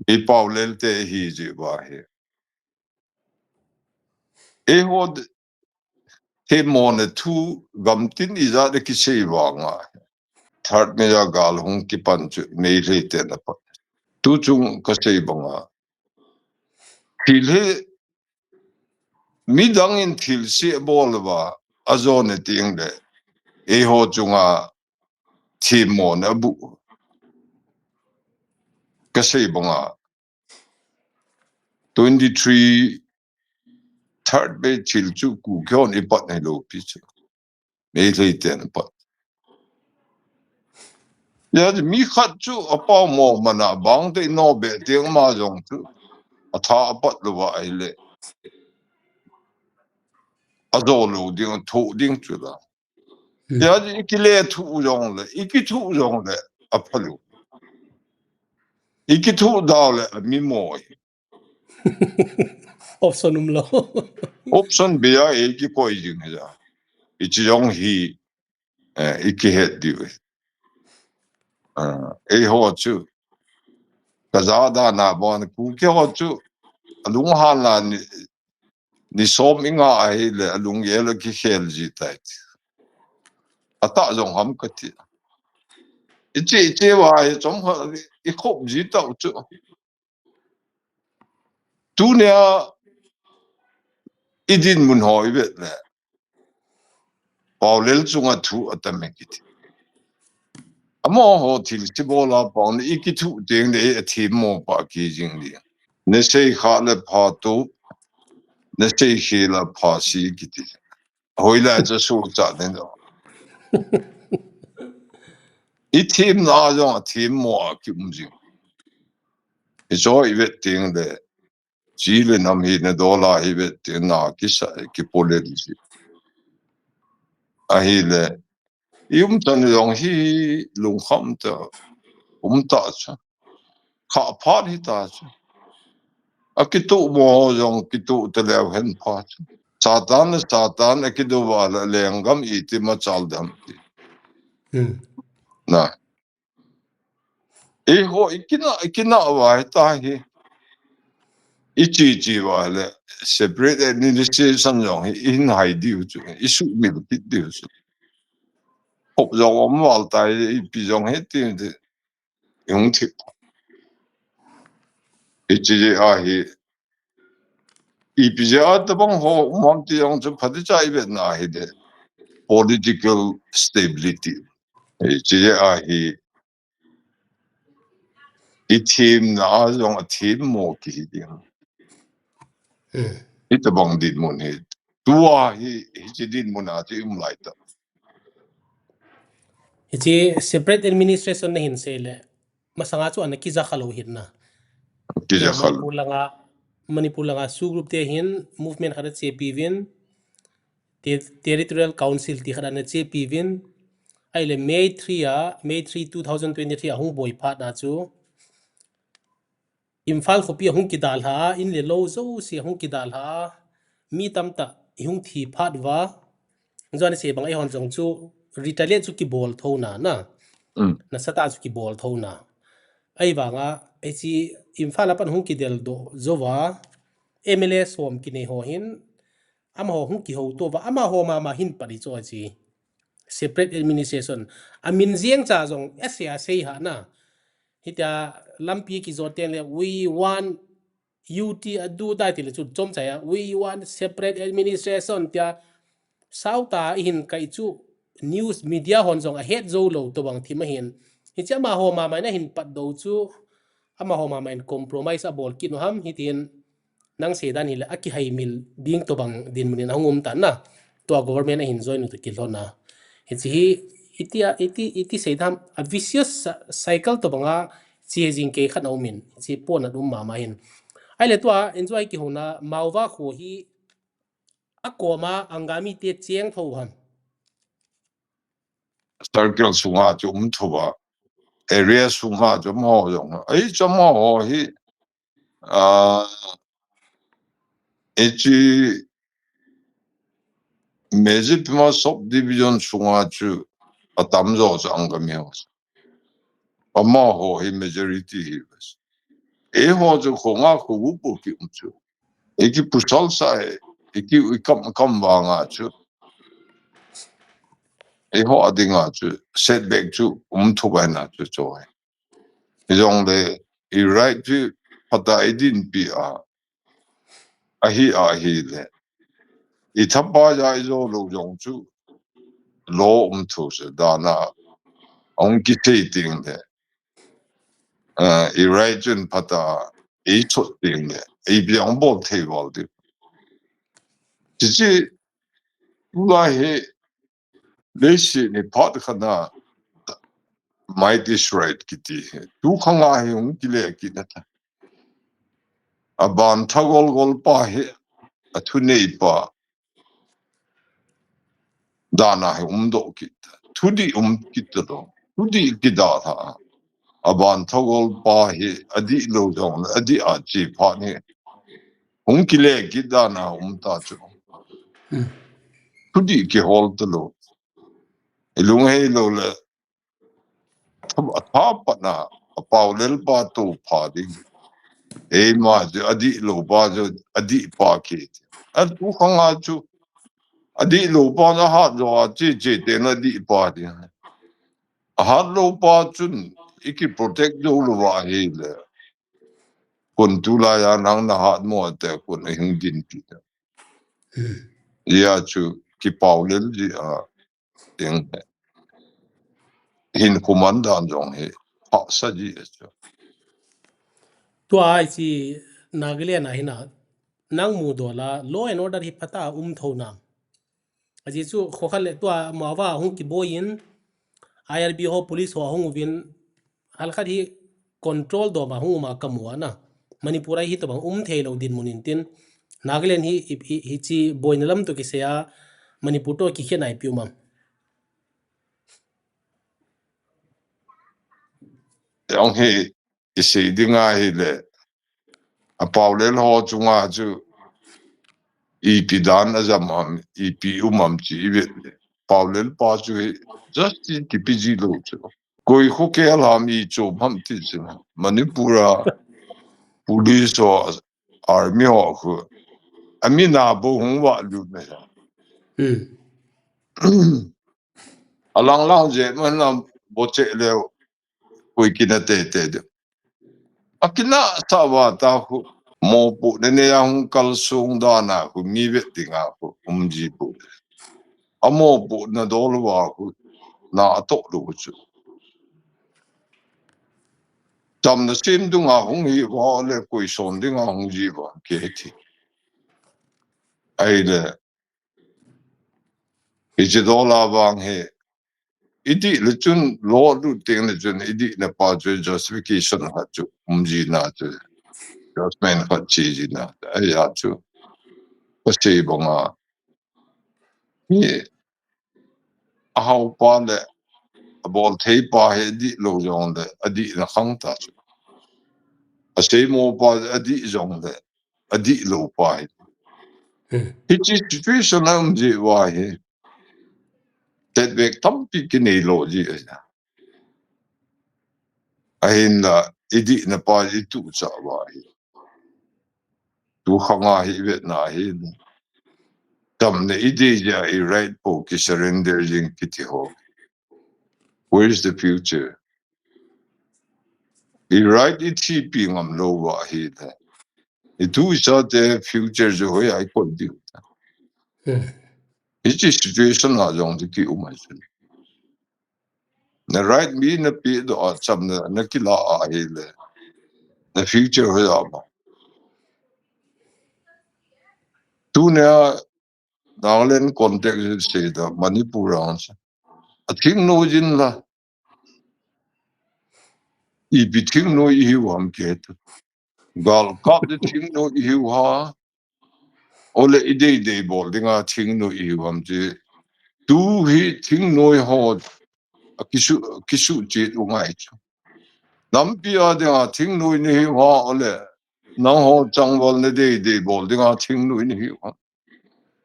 I Paulel te hi jiuva hi. Eiho themmona thu gamtin ijat a kisei vanga. Third May a gal hung kipan chu Meitei ten apat. Tu chung kasei banga. Thil hi midang in thilse abol uva, ajona teng le. Eiho chunga themmona abu. Kasei banga. Twenty-three third May thil chu Kuki hon ipat hilou pi chu. Meitei ten apat. Hijeh a mi khat chu apao mo mana bang te no be teng ma jong chu. Atha apat louva ahile. Ajo lou ding, athoh ding chu la. Hmm. Hijeh a i kile thuh jong le, i kithuh jong le, aphalou. I kithuh dau le, ami mo. Option umlou. Option bia i kikoi jing ja. Hiche jong hi, eh, i kihet diu. Eh, eiho chu. Kaja dan a bon Kuki ho chu. Alunghan la ni, ni som i nga ahile, alunggel a kikhel ji tai. Atah jong ham kati. Hiche, hiche va hi chom khat i khop ji tau chu. Tunia i dinmun ho i vet le. Paulel chunga thu atam e kiti. Amaho thilse bol a pang le i kithuh teng le i athemmo pa kijing le. Nasei kha le pha tup, nasei khel a pha si kiti. Hoilai chu suhchat nin. I themna jong athemmo a kium jing. Hicho i vet teng le. Chi le nam hina dol a i vet teng na kisa kipolel ji. Ahile. I umchan jong hi lungkham ta. Um ta chu. Kha phat hita chu. Akituh mo jong kituh taleu hen pha chu. Satan le Satan akiduva le lenggam iti machal dam ti. Hmm. Na. Eiho i kinah, i kinah uva hita hi. I chi chi uva le separate administration jong hi i hin hai diu chu. I sumil kit diu chu. Hop jong um val tai, ipi jong hi ti, ti. I hung thip. Hiche jeh a hi. Ipi jeh a tabang ho um ham ti jong chu phatecha i vetna hi de. Political stability. Hiche jeh a hi. I themna a jong athemmo kihi ding. Hmm. Hitabang dinmun hi. Tua hi, hiche dinmun a chu i um lai ta. Hiche separate administration na hin sei le. Masanga chu ana kija kha lou hin na. Kija kha lou. Manipur langa, Manipur langa SoO group te hin movement khat achepi uvin. Te-, Territorial Council ti khat ana chepi uvin. Ahile May three a, May three, two thousand twenty-three a hung boi phat na chu. Imphal khopi ahung kidalha a, in le lou jouse ahung kidalha a, mi tamtah ihung thi phat uva. Jong ana sei bang eihon jong chu retaliate chu kibol thou na na. Mm. Nasatah chu kibol thou na. Ahivanga, hiche Imphal a pat hung kidel doh jouva, M L A som kinei ho hin, amaho hung kihouto uva, amaho mama hin pat hi chu hiche separate administration. Amin jeng cha jong, ase asei hana. Hitia lampi kijot teng le, "We want U T adu da," tile chu chomcha a, "We want separate administration," tia sautah a ihin kai chu news media hon jong ahet jou lou tobang thim ahin. Hiche amaho mama in ahin patdoh u chu, amaho mama in compromise abol kit u ham, hitin nang seidan hile akihaimil ding tobang dinmun in ahung um tan na. Tua government ahin join u toh kilhon a. Hiche hi, iti a, iti, iti seidam, a vicious cy-, cycle tobanga che jing kei khat aumin, hiche pona um mama hin. Ahile tua, enjoy kihouna, Maova kho hi, akoma Angami te cheng tho ham. Circle sunga chu um thou va, area sunga chu um ho jong. Ai, chu um ho hi, ah, hiche Medziphema subdivision sunga chu atamjo chu Angami ho. Amaho hi majority hi. Eiho chu khonga khogu pu ki um chu. Eiki pusal sa e, eiki ikam kam vanga chu. Eiho adinga chu setback chu um thou va na chu chu. Hijongle i right chu phatah a idinpi a. Ahi ahile. Ithapa ja ijo lou jong chu. Lo um thou se dan a. Ahung kisei teng le. Ah, i right chun phatah a, eichot teng le. Ipi ahung bol thei val ding. Hiche, tua hi, leiset hi phat khat a, might is right kiti hi. Tu khanga hi hung kile kit na ta. Aban thagol gol pa hi, athunei pa. Dan a hi um doh kit. Thudih um kit ta lou. Thudih kidalha. Aban thagol pa hi, adih lou jong, adih a che phat hi. Hung kile kit dan a um ta chu. Hmm. Thudih kihol ta lou. Ilung hei lou le, Atha, atha patna, apaulel pa toh pha ding. Eima chu adih lou pa chu adih pa ki. Atu khanga chu adih lou pa chu ahat jo a che che teng le adih pa ding. Ahat lou pa chun iki protect jou lou va hile. Kon tulai a nang nahat mo te kon ahung dinpi. Hmm. Hia chu kipaulel ji a. Ding he. Hinkho man dan jong hi hahsa ji e chu. Tua hiche Nagaland a hin a, nang mudola law and order hi phatah a um thou nam? Ajeh chu khokhat le tua Maova hung kiboi in, I R B ho police ho ahung uvin, halkhat hi control dom a hung um a kamu a na. Manipur a hi tobang um thei lou dinmun in tin, Nagaland hi, hi, hi, hiche boina lam toh kisai a, Manipur toh kikhen a ipi um am? Jong hi, isei ding ahile, apaulel ho chunga chu, ipi dan ajam am, ipi um am chi ivet le. Paulel pa chu hi, justice kipe ji lou chu. Koi kho kel ham ichom ham ti chu. Manipur a police ho, army ho khu. Amin a bou hung vah lut na. Hmm. Alang lang je man lam bo che leu. Koi kina te te de. Akina sa va ta khu. Mopohna nei a hung kalsong dan a khu mi vet ding a khu um ji bu. Amopohna dol va khu na atoh lou chu. Chamna sem dunga hung hi va le koi son dinga hung ji va ke thi. Ahile. Hiche dol a vang hi. Idih le chun lo lut teng le chun idihna pa chu justification khat chu um ji na chu. Judgment khat che ji na. Ahia chu. Pasei banga. Hi ahao pa le abol thei pa hi adih lou jong le adihna khang ta chu. Asei mo pa adih jong le adih lou pa hi. Hmm. Hiche situation a um ji va hi. Setback tampi kinei lou ji a. Ahin la idihna pa ituh cha va hi. Tu khanga hi vetna hi. Tamna idei ja i right po ki surrender jing kiti ho. Where is the future? I right i thipi ngam lou va hi le. I tu i chate future chu hoiya i kon diu ta. Hichi situation a jong chu ki um ai chun. Na right mi na pi do a cham na, na kila a hi le. Na future hoiya ma. Tunia Nagaland context se da Manipur ang sa. A thingnoi jin la. Ipi thingnoi ihiu ham ke tu. Gal kap de thingnoi ihiu ha. Ole idei dei bol dinga thingnoi ihiu ham ti. Tu hi thingnoi ho a kisu, kisu chit u ngai chu. Nampi a dinga thingnoi ni hiu ha ole. Nangho changval na dei dei bol dinga thingnoi ni hiu ha.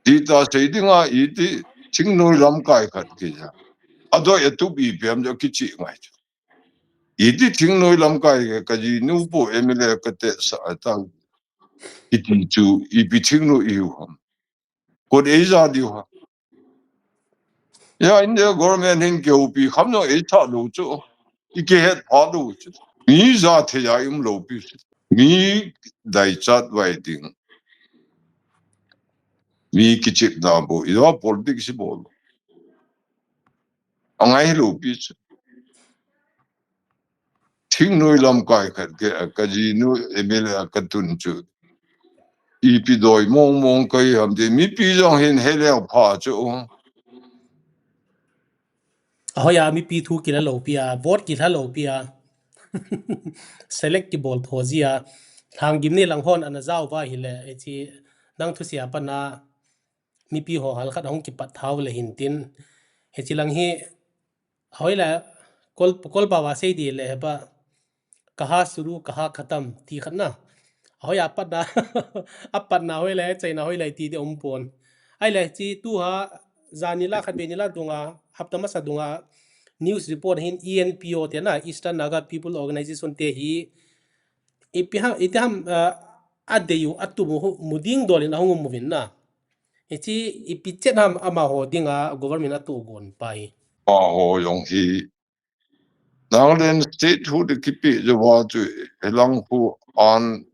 Ti ta sei dinga iti thingnoi lamkai khat kija. Adoi atup ipi ham jo kichi ngai chu. Iti thingnoi lamkai ka jinu po M L A ka te sa ta. Iti chu ipi thingnoi ihiu ham. Kot ei ja diu ha. Ya India government hin keupi kham no ei tha lou chu. I kihet pha lou chu. Mi ja the ja i um lou pi chu. Mi dai chat vai ding. Mi kichip na bo. I wa politics bol. Angai lou pi chu. Thingnoi lamkai khat ke, ka jinu M L A ka tun chu. Ipi doi mong mong kai ham ti, mipi jong hin he leu pha chu. Ahoiya mipi thu kila lou pi a, vote kila lou pi a. Select kibol tho ji a. Lhang gim ni lang hon ana jao va hi le, e chi nang thu sia pa na. Mipi ho hal khat hong kipat thau le hin tin. He chi lang hi, hoi la, kol, kol ba wa sei di le he ba, kaha suru, kaha khatam, ti khat na. Hoi a pat na, a pat na hoi le, chai na hoi le ti de um pon. Ai le chi tu ha, za ni la khat be ni la dunga, hapta masa dunga, news report hin E N P O te na, Eastern Naga People Organization te hi, ipi ham, iti ham, uh, a dei u, a tu mu, mu ding dol in a hong um mu vin na. Hichi ipi chet ham amaho dinga government a togon pa hi. Amaho jong hi Nagaland statehood kipe jo va chu helang khu an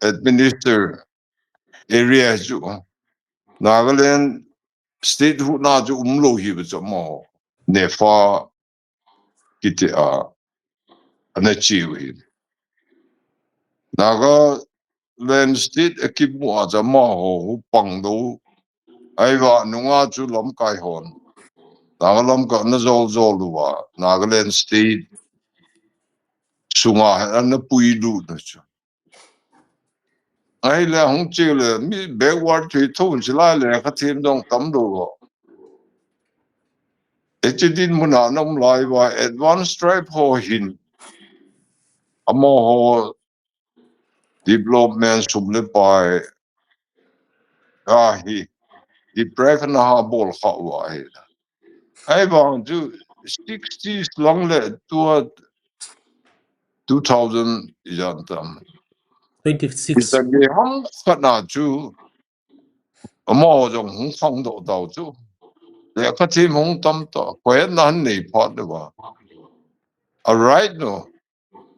administer area chu Nagaland statehood na chu um lou hi ba chu amaho. NEFA kiti a ana chi u hi. Nagaland state a kimu a chu amaho hu pang dou. Ai va nunga chu lamkai hon. Naga lamkai na jol jol u va. Nagaland state sunga ana pui lut na chu. Ai le hung chi le mi backward thui thun chi lai le ka thim dong tam dou lo. E chi din mun a na um lai va advance tribe ho hin. Amaho development sum le pai. A hi. Deprive na ha bol kha u a hi. Ai vang chu sixties lang le tua two thousand ijan tam. Twenty-six. Isa ge ham khat na chu. Amaho jong hung khang do dau chu. Le ka thim hung tam to. Ko et na han nei phat le va. A right no.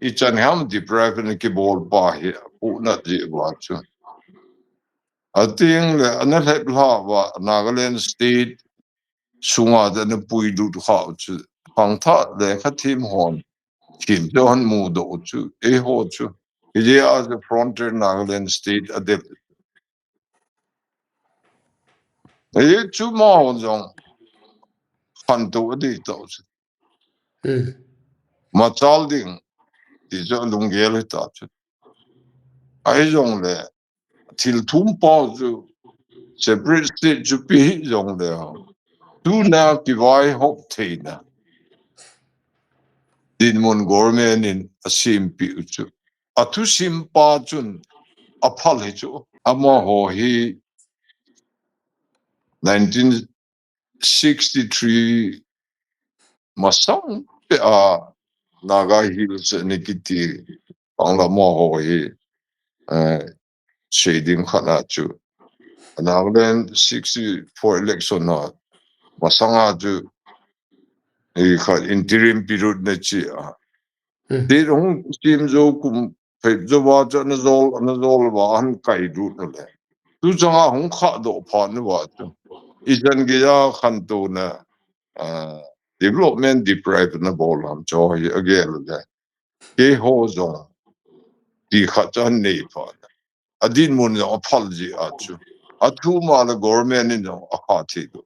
I chan ham deprive na kibol pa hi. Pu na ji va chu. A ting le ana lhep hla va Nagaland state sunga da na pui lut kha u chu. Khang tha le ka thim hon. Thim te hon mu do u chu. E ho chu. Hi je a the frontier Nagaland state a del. E chu amaho jong. Khan to a di to chu. Hmm. Machal ding. Ti chu lunggel hi ta chu. Ai jong le. Thil thum pa chu separate state chu pi hi jong le. Tu na kivai hop thei na. Dinmun government in a sim pi u chu. A thu sim pa chun a phal hi chu. Amaho hi nineteen sixty-three masang pe a Naga Hills ni kiti, panglam ho hi, eh, sei ding khat a chu. Nagaland sixty-four election a, masanga chu, i khat interim period na chi a. Hmm. Ti hung sim zo kum, phei zo va chu na zol, na zol va han kai du na le. Tu changa hung kha do pha na va chu. I jan ge ya khan tu na, ah, development deprive na bol ham cho hi a gel le. Keiho jong ti khat chan nei pha. A dinmun jong a phal ji a chu. A thu ma le government in jong a kha thei do.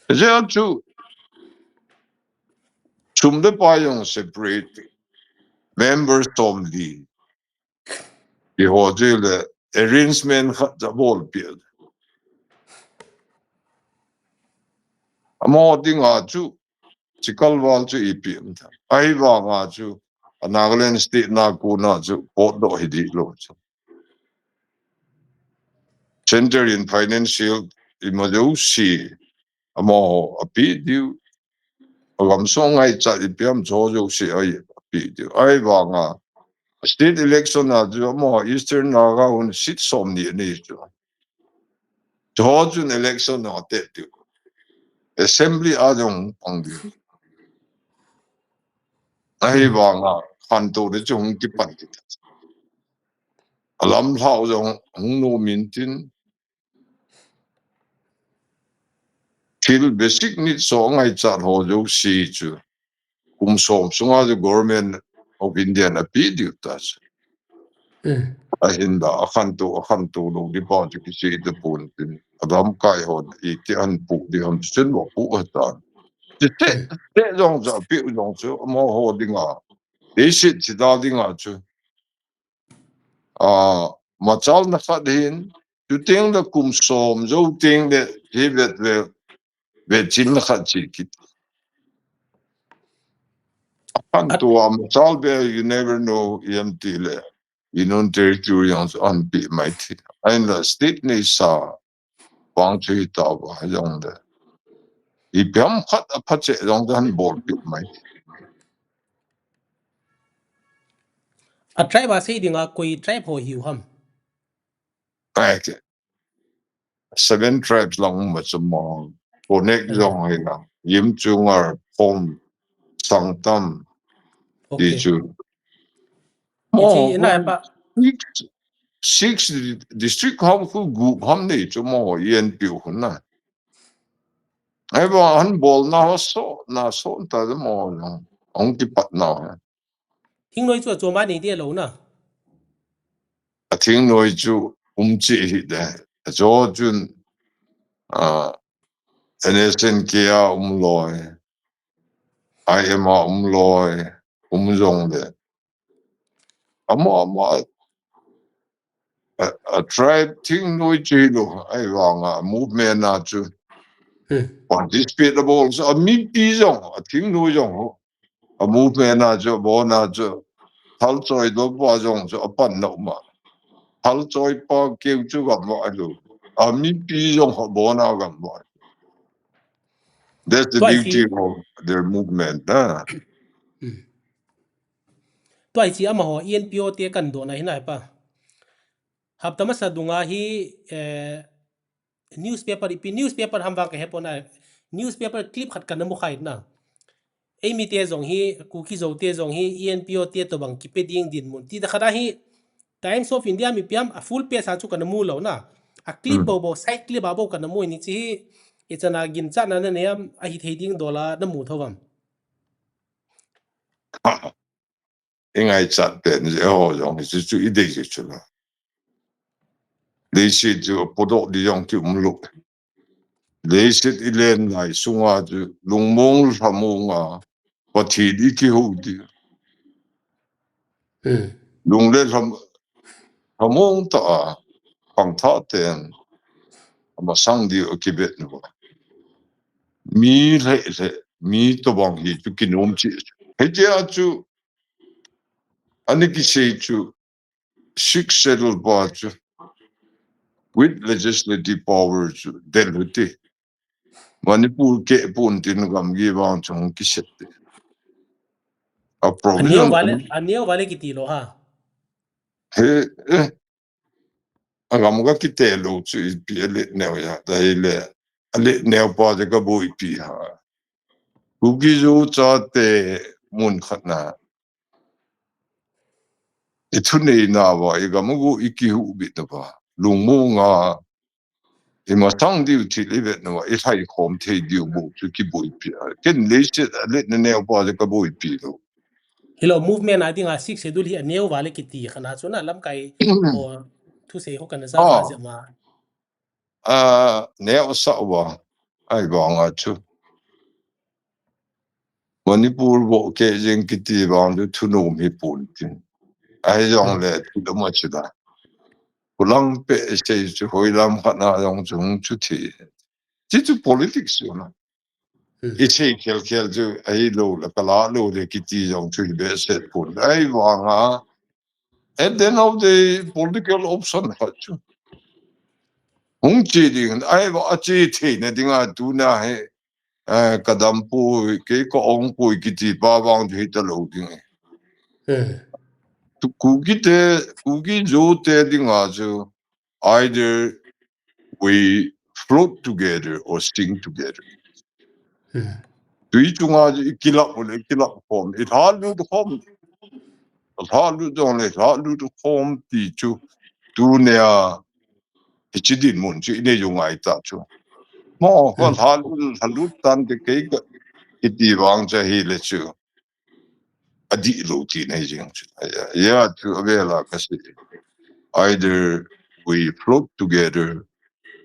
Jia chu. Sum le pai jong separate. Members tom li. Keiho ji le arrangement khat cha bol pi. Amaho dinga chu, chikal val chu ipi um ta. Ahivanga chu, a Nagaland State na kona chu, potdoh hi dih lou chu. Center in financial, ima jouse, amaho ape diu. A gamsung ngaichat ipi ham cho jouse ape diu. Ahivanga, state election a chu, amaho Eastern Naga hon seat som ni anei chu. Cho chun election a te diu. Assembly a jong pang diu. Ahivanga, khantou le chu hung kipan ti ta. A lamlhau jong hung nom in tin. Thil basic needs ho ngaichat ho jouse chu. Kum som sunga chu Government of India in ape diu ta chu. Hmm. Ahinla, a khantou, a khantou lou ding pa chu kisei tapon tin. A lamkai hon, iti ahin pu ding ham chun va pu a ta. Ti te, te jong chu, ape jong chu, amaho dinga. Leiset chida dinga chu. A, machalna khat hin, chuteng le kum som jou teng le hi vet ve, vetchilna khat chi kit. Apan tua machal be, you never know, i em ti le. I Union Territory jong chu ahin pe mai ti. Ahinla state neisa vang chu hi ta va jong le. Ipi ham khat apha cheh jong chu ahin bolpi mai. A tribe a sei dinga koi tribe ho hiu ham? Ai ke. Seven tribes lang um chu mo. Konek jong hi na. Yimchunger, Phom, Sangtam, ti chu. Mo, six, six district ham khu group ham nei chu mo, E N P O khu na. Ai ba han bol na ho so, na so ta de mo na. Ong kipat na ho. Thingnoi chu a chom a nei de lo na. A thingnoi chu um chi hi de. A cho chun, a, N S N K a um loi. I M a um loi. Um jong le. Amo, amo, a, a tribe thingnoi chu hi lo, ahivanga movement a chu. Hmm. Participate a bol, so a mipi jong, a thingnoi jong ho. A movement a chu, abon a chu. Thal choi do pa jong chu, apan na um a. Thal choi pa keu chu gam a lo. A mipi jong ho, abon a gam a. That's the beauty of their movement, ah. Hmm. Tua hi chi amaho E N P O te kan dona hi na pa. Hapta masa dunga hi, eh, newspaper, ipi newspaper ham vang ka hepon a, newspaper clip khat kana mu khai na. Eimi te jong hi, Kuki Zo te jong hi, E N P O te tobang kipe ding dinmun. Ti da khat a hi, Times of India mi piam a full page a chu kana mu lo na. A clip bo bo, side clip a bo kana mu ni chi hi, i chana ginchatna na nei am, a hi thei ding dola na mu tho vam. I ngaichat pen je ho jong hi chu chu i dei je chu la. Leiset chu podoh di jong ki um lo. Leiset i len lai sunga chu lungmong lhamong a Pathen i kiho di. Hmm. Lung le lham, lhamong ta a khangthah ten amasang di a kibet nu. Mi le le, mi tobang hi chu kinom chi. Hitia chu, ani kisei chu, Sixth Schedule pa chu, with legislative power chu, del huti. Manipur ke pun tin gamgi vang chung kiset te. A problem aneo vale, aneo vale kiti lou ha. He, eh. Agam ga kiti lou chu ipi a let neo ya. Tahile, a let neo pa te ka boipi ha. Kuki-Zo chate mun khat na. I thuneina uva, i gam a gu i kihuhbitna uva. Lungmong a, i masang diu thil i vetna uva, i lhaikhom thei diu bou chu kiboipi a. Ken leiset a letna neo pa chu ka boipi lou. Hilou movement a dinga Sixth Schedule hi aneo vale kiti khat na chu na lamkai ho thusei ho kana ja Ah. jep ma. A, neo sa uva, ahivang a chu. Manipur vo ke jing kiti vang chu thunom hi pon tin. Ahi jong le, thu dam a chi da. Kulang pe sei chu hoi lam khat na jong chu hung chu thi. Chi chu politics chu na. Hmm. I sei khel khel chu ahi lou le, ka la lou le kiti jong chu hi behseh pon. Ahivang a, at the end of the political option khat chu. Hung chi ding, ahi va a chi thei na dinga tu na he, eh, ka dam poi, kei ka ong poi kiti pa vang chu hi ta lou ding e. Hmm. Tu Kuki te, Kuki-Zo te dinga chu, either we float together or sink together. Hmm. Tui chunga i kilap u le, i kilap khom, i lhalut khom. Lhalut jong le, lhalut khom ti chu, tunia, i chi dinmun chu, i nei u ngai ta chu. Mo, ka Hmm. lhalut, lhalut tan te kei ka, kiti vang cha hi le chu. Adih lou ti nei jing chu. Ya, ya, chu a vela ka sei. Either we float together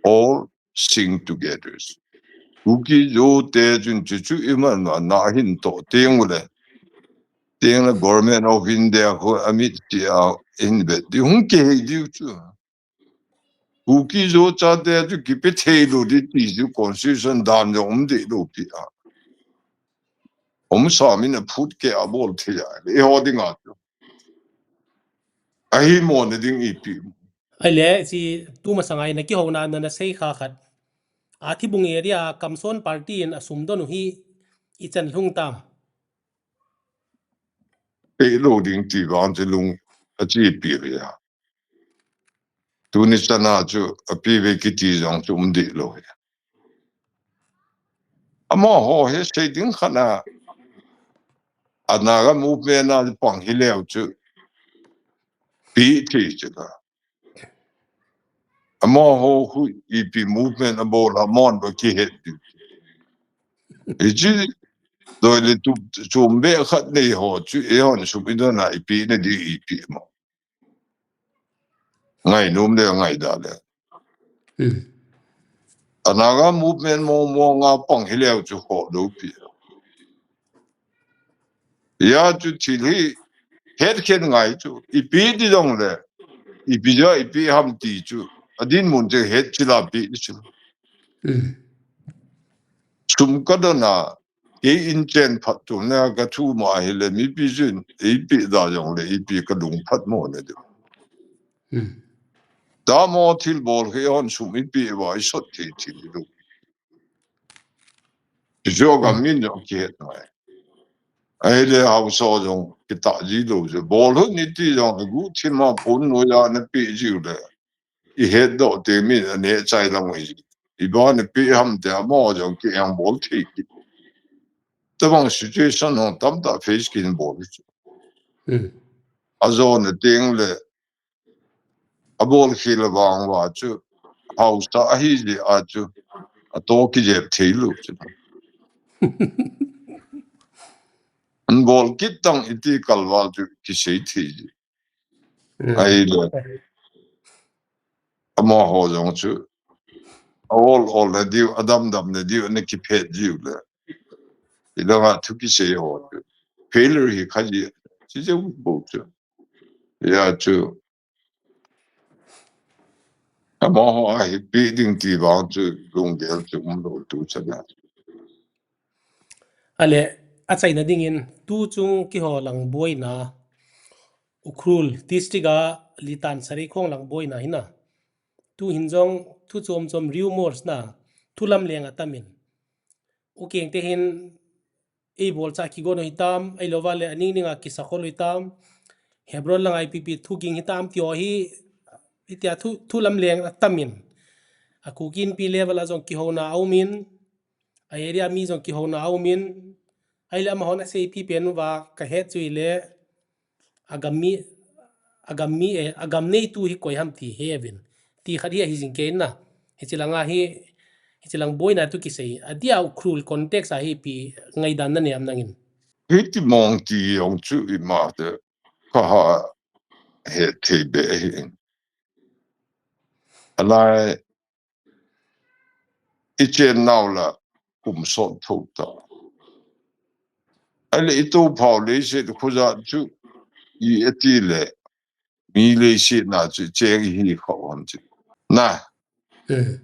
or sink together. Kuki-Zo te chun chu chu i man na, na hin to teng u le. Teng le Government of India ho amit ti a in bet di hung kihei diu chu. Kuki-Zo chate chu kipe thei lou di ti chu constitution dan jong um deh lou pi a. Um sa min a phut ke a bol thei a. Eiho dinga chu. Ahi mo na ding ipi. Ahile, si tu masanga i na kihouna na na sei kha khat. A Thibung area Kamson party in a sum don u hi i chan lhung tam. Ei lou ding ti vang chu lung a chi pi ve a. Tuni chana chu a pi ve kiti jong chu um deh lou hi. Amaho hi sei ding khat na, a Naga movement a pang hi leu chu pi thei chu ka. Amaho khu ipi movement a bol a mon ba kihet diu. Hichi doi le tu chom be khat nei ho chu eihon sum i don a ipi na di ipi mo. Ngainom le ngaida le. Hmm. A Naga movement mo mo nga pang hi leu chu kho lou pi. Ya chu thil hi het khen ngai chu. Ipi di jong le. Ipi ja, ipi ham ti chu. A dinmun chu het chila pi di chu. Hmm. Sum ka don a, kei in chen phat tu na ka thu ma hi le mipi jun, ipi da jong le, ipi ka lung phat mo ne du. Hmm. Da mo thil bol ke hon sum ipi va i sot thei thil du. Jo ka min jong kihet ngai. Ahile hausa jong kita ji lou je. Bol hu ni ti jong gu thim a pon no ya na pi ji le. I het doh te min a neh chai lang u hi. I ban a pi ham te a mo jong ki ang bol thei ki. Tabang situation hong tam ta face kin bol chu. Hmm. A jo na ting le a bol khi le vang va chu. Hausa a hi ji a chu. A to ki jep thei lou chu. An bol kit tang i ti kalval chu ki sei thei ji. Hmm. Ahile. Amaho jong chu. A ol ol na diu, a dam dam na diu, na kiphet diu le. I langa thu kisei ho chu. Failure hi kha ji. Chi je u bo chu. Ya chu. Amaho a hi pi ding ti vang chu lunggel chu um lou tu cha na. Ale, a chaina dingin, tu chung kiho lang boina, Ukhrul district a Litan Sareikhong lang boina hina. Tu hin jong, thu chom chom rumors na, thu lam leng a tamin. U keng te hin, eibolcha kigon u hitam, ahilouva le aning ninga kisakhol u hitam, Hebron langa ipi ipi thu ging hitam ti ho hi, hitia thu, thu lamleng atamin. A Kuki Inpi level a jong kihouna aumin, a area mi jong kihouna aumin, ahile amahon asei pipen uva kahet chu ahile, agam mi, agam mi, eh, agam neitu hi koi ham ti heuvin. Ti khat hi ahi jing kei na. Hiche langa hi, hiche lang boina thu kisei. Adia Ukhrul context a hi ipi ngaidan nanei am nangin. Hiti mong ti jong chu ima te kaha hethei be ahi. Alai ichen nau la kum sot thou ta. Ahile itophau leiset khojat chu i ati le, mi leiset na chu cheng ihi khau ham chu. Na. Hmm.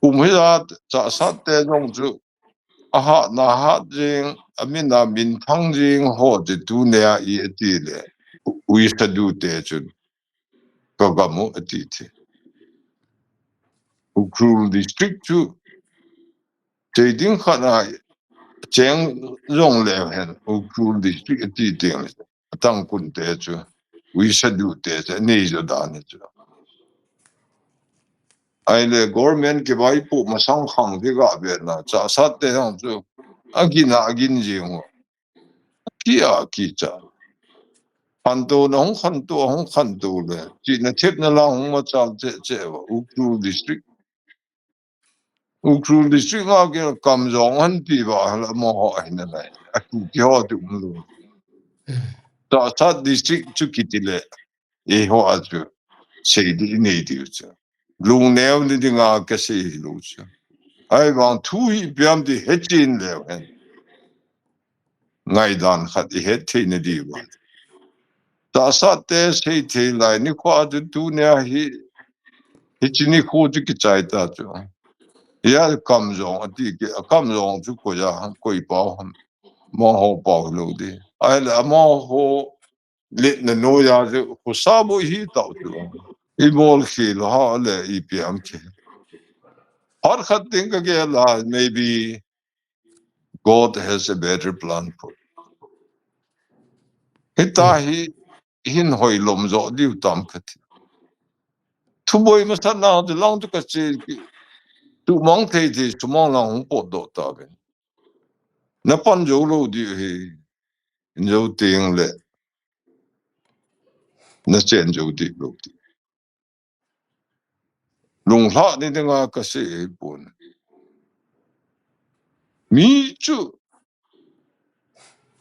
Kum hijat, Chassad te jong chu, ahatna hat jing, amin a minthang jing ho chu tunia i ati le, Uyshadu te chun, kagam u ati ti. Ukhrul district chu, chei ding khat a cheng jong leu hen, Ukhrul district ati ding le, atangkun te chu, Uyshadu te chu, nei jo dan chu. Ahile government kivaipoh masang khang ti ga ve na, Chassad te jong chu, agin a, agin jing u. Ki a, kicha. Khantouna hung khantou, hung khantou le. Chihna thepna la hung machal cheh cheh uva, Ukhrul district. Ukhrul district nga kila Kamjong han ti uva, hala mo ho ahi nalai. Aku kiho ti um lou. Chassad district chu kiti le. Eiho a chu, sei di nei diu chu. Lungneo ni dinga kasei lou chu. Ahivang thu hi ipi ham ti hechen leu hen. Ngaidan khat ihet thei na diu. Chassad te sei thei lai nikho a chu tunia hi, hiche nikho chu kichai ta chu. Hia Kamjong ati ki, Kamjong chu koi a, koi pau ham. Amaho pau lou di. Ahile amaho letna noiya chu khosa bou hi tau chu. Ibol khel u ham le ipi ham kei. Phat khat ding kagel a, maybe God has a better plan for you. Hita hi hin hoilom jo diu tam kati. Thuboi masatna chu lang chu kache, tumang thei thei, sumang lang hung potdoh tauvin. Napan jou lou diu ahi. Hin jou teng le nachen jou diu lou diu. Lunglhah ni dinga kasei ahipon. Mi chu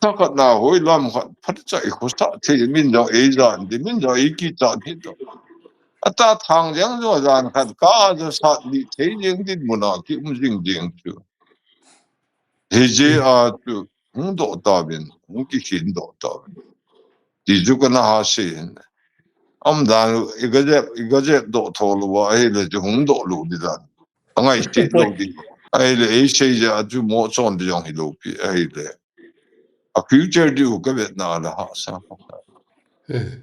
thakhat na hoilam khat phatcha i khosah thei, min jong eijan di, min jong eikichat di to. Ata thang jeng jo jan khat kaja sat di thei jeng dinmun a kium jing jeng chu. Hijeh a chu hung doh tauvin, hung kikhen doh tauvin. Ti chu kana ha sei hin. Umdan, igajep, igajep doh tho lou va, ahile chu hung doh lou di dan. Angai ti lou di. Ahile eisei jeh a chu mo chon di jong hilou pi, ahile. A future diu kavetna le hahsa. Hmm.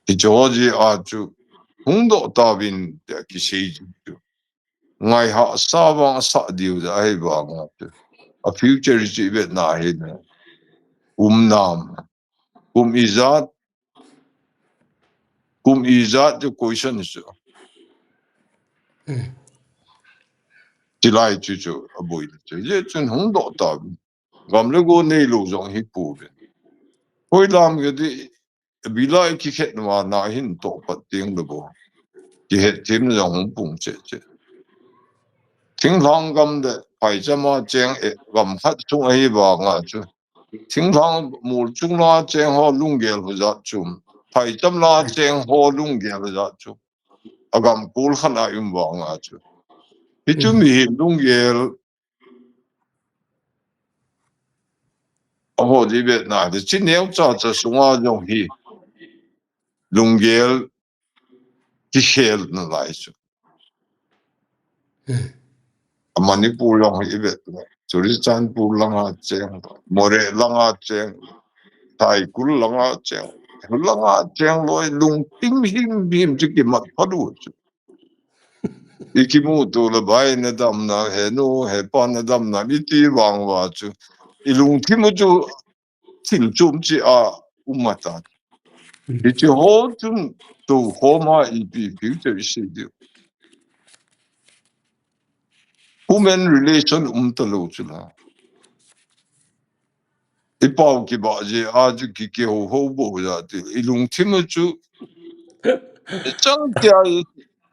Hiche jeh a chu hung doh tauvin tia kisei chu. Ngai hahsa vang asah diu ja ahivang a chu. A future chu ivetna ahile. Um nam. Kum ijat. Kum ijat chu question chu. Hmm. Chulai chu chu aboi chu. Hijeh chun hung doh tauvin. Gam le go neilou jong hi pouvin. Hoilam kiti, bilai kikhetna na hin tohpat ding le bou. Kihet themna jong hung pung cheh cheh. Thinglhang gam le phaicham a cheng e, gam khat chung ahivang a chu. Thinglhang mol chung langa cheng ho lunggel ho jat chu. Phaicham langa cheng ho lunggel ho jat chu. Agam kol khat a um vang a chu. Hichu mihem lunggel aho di vetna, hiche neocha cha sunga jong hi lunggel kikhel nalai chu. Hmm. A Manipur jong hi ivet na. Churachandpur langa cheng, Moreh langa cheng, Saikul langa cheng, langa cheng loi lungthim him him chu kimat phat u chu. Ikimuto le bai nadamna, henu hepa nadamna, iti vang uva chu ilungthim u chu thil chom cheh a um ata. Hiche ho chun toukhom a ipi future isei diu. Human relation umtalou chu la. Ipao kibah jeh a chu kikihou hou bou jeh a ti. Ilungthim u chu ichang tia i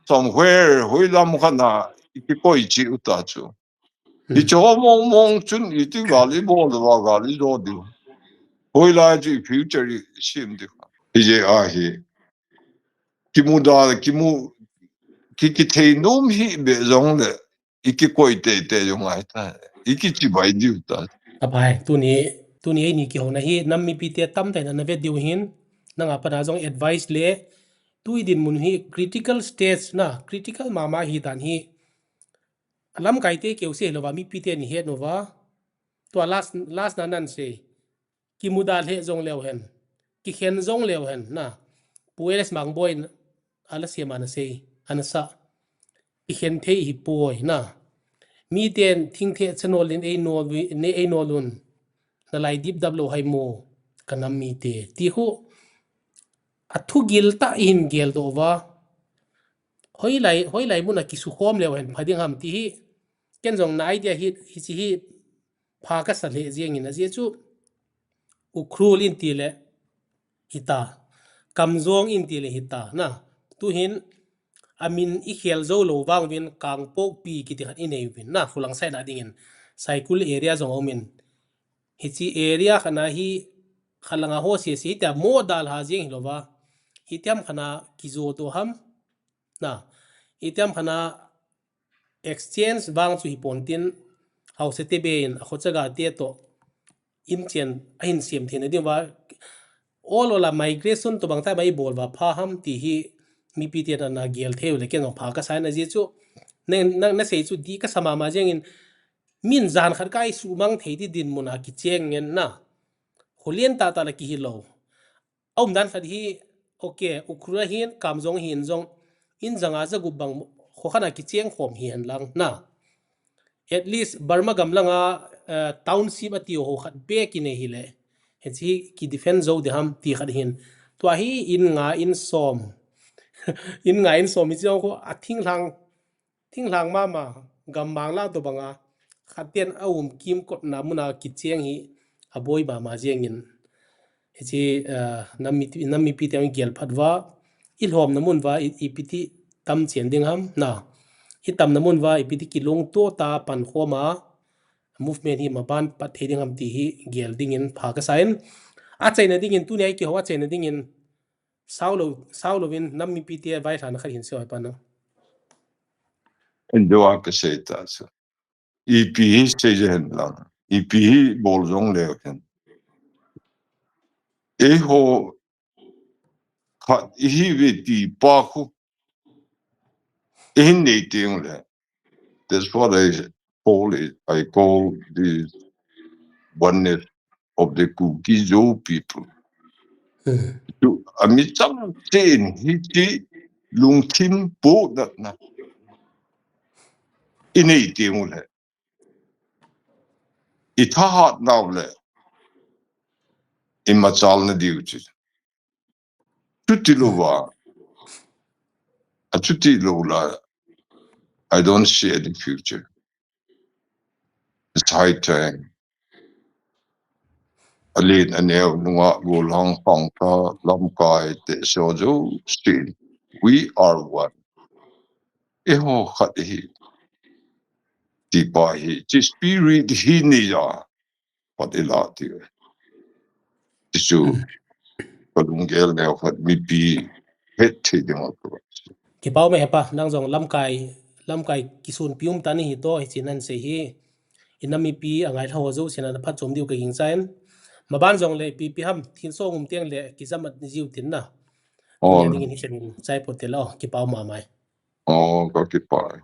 somewhere hoilam khat na ikikoi cheh uta chu. Hiche ho mong mong chun iti gal ibol uva gal ijo diu. Hoilai chu i future isem diu. Hijeh a hi kimuda, kimu, ki, kithei nom hih beh jongle ikikoi teitei jong ahi ta. Ikichibai diu ta. Abai, tuni, tuni eini kihouna hi nam mipite tamtah in ana vet diu hin, nanga pat a jong advice le, tu idinmun hi critical stage na, critical mama hidan hi, lamkaite keuse hilouva mipite ni het uva, tua last, last na nan sei, kimuda lheh jong leu hen, kikhen jong leu hen na, Pu L S Mangboi in ala sem ana sei, ana sah, kikhen thei hipoi na, miten thingtheh chanol in einol, ne einol un, nalai dipdap lou hai mo, kanam mite, ti khu, athugil tah ihin geldoh uva, hoilai, hoilai mun a kisukhom leu hen pha ding ham ti hi, ken jong na idea hi, hiche hi pha kasa lheh jengin ajeh chu Ukhrul in tile hita, Kamjong in tile hita na, tuhin amin ikhel jou lou vang uvin Kangpokpi kiti khat inei uvin na, Phulang side a dingin Saikul area jong aumin, hiche area khat na hi khat langa ho sese hitia mo dalha jeng hilouva, itiham khat na kijoto ham na, itiham khat na exchange vang chu hipontin, haosate beiyin akhochaga te toh inchen ahin sem theina diuva, ol ol a migration tobang tah ma ibol uva pha ham ti hi mipiten ana gel thei ule ken jong pha kasa in ajeh chu, na, na, nasei chu dih kasa mama jengin, min jan khat kaisumang thei di dinmun a kicheng ngen na, kho lentah tah la kihilou. Aumdan khat hi, okay, Ukhrul ahin, Kamjong ahin jong, in janga jagup bang kho khat a kicheng khom hihen lang na, at least Burma gam langa township ati ho khat beh kinei hile, hiche hi kidefend jou ding ham ti khat hin, tua hi in nga in som, in nga in som hiche jong khu athinglhang, thinglhang mama, gammang la tobanga khat ten aum kimkotna muna kicheng hi aboi mama jengin, hiche nam mipite gel phat uva, ilhomna mun uva ipiti tamchen ding ham na, itamna mun uva ipiti kilungto tah a pankhom a movement hi maban pat thei ding ham ti hi gel dingin pha kasa in, achaina dingin tunia ikihou achaina dingin, saulou, saulouvin nam mipite vailhahna khat hin sei pai pan o. Enjoy kasei tah chu, ipi hi sei jeng hen lang, ipi hi bol jong leu hen, eiho khat ihiuve ti pa khu ihin nei teng le, that's what I call it, I call this oneness of the Kuki-Zo people. Chu ami chang chen hiche lungthim pohnatna inei teng ule, ithahat nau le imachalna diu chu, chutilouva, achutilou la, I don't see any future. It's high time. Alen aneo nunga golhang khangthah lamkai te so jousen, we are one. Eiho khat ihi, ti pa hi, hiche spirit hi neiya pat ilah diu. Hichu kalunggel neo khat mipi hetthei dinga. Kipa ume hepa, nang jong lamkai, lamkai kisunpi um tah nahi toh, hiche nan sei hi, inam mipi angailha ho jousen ana phatchom diu kagingchan. Maban jongle ipi ipi ham thilsoh um tengle kijamat jiu tin na. Tunia dingin hichenin chai pote lo, kipa um mama e. O, kakipah e.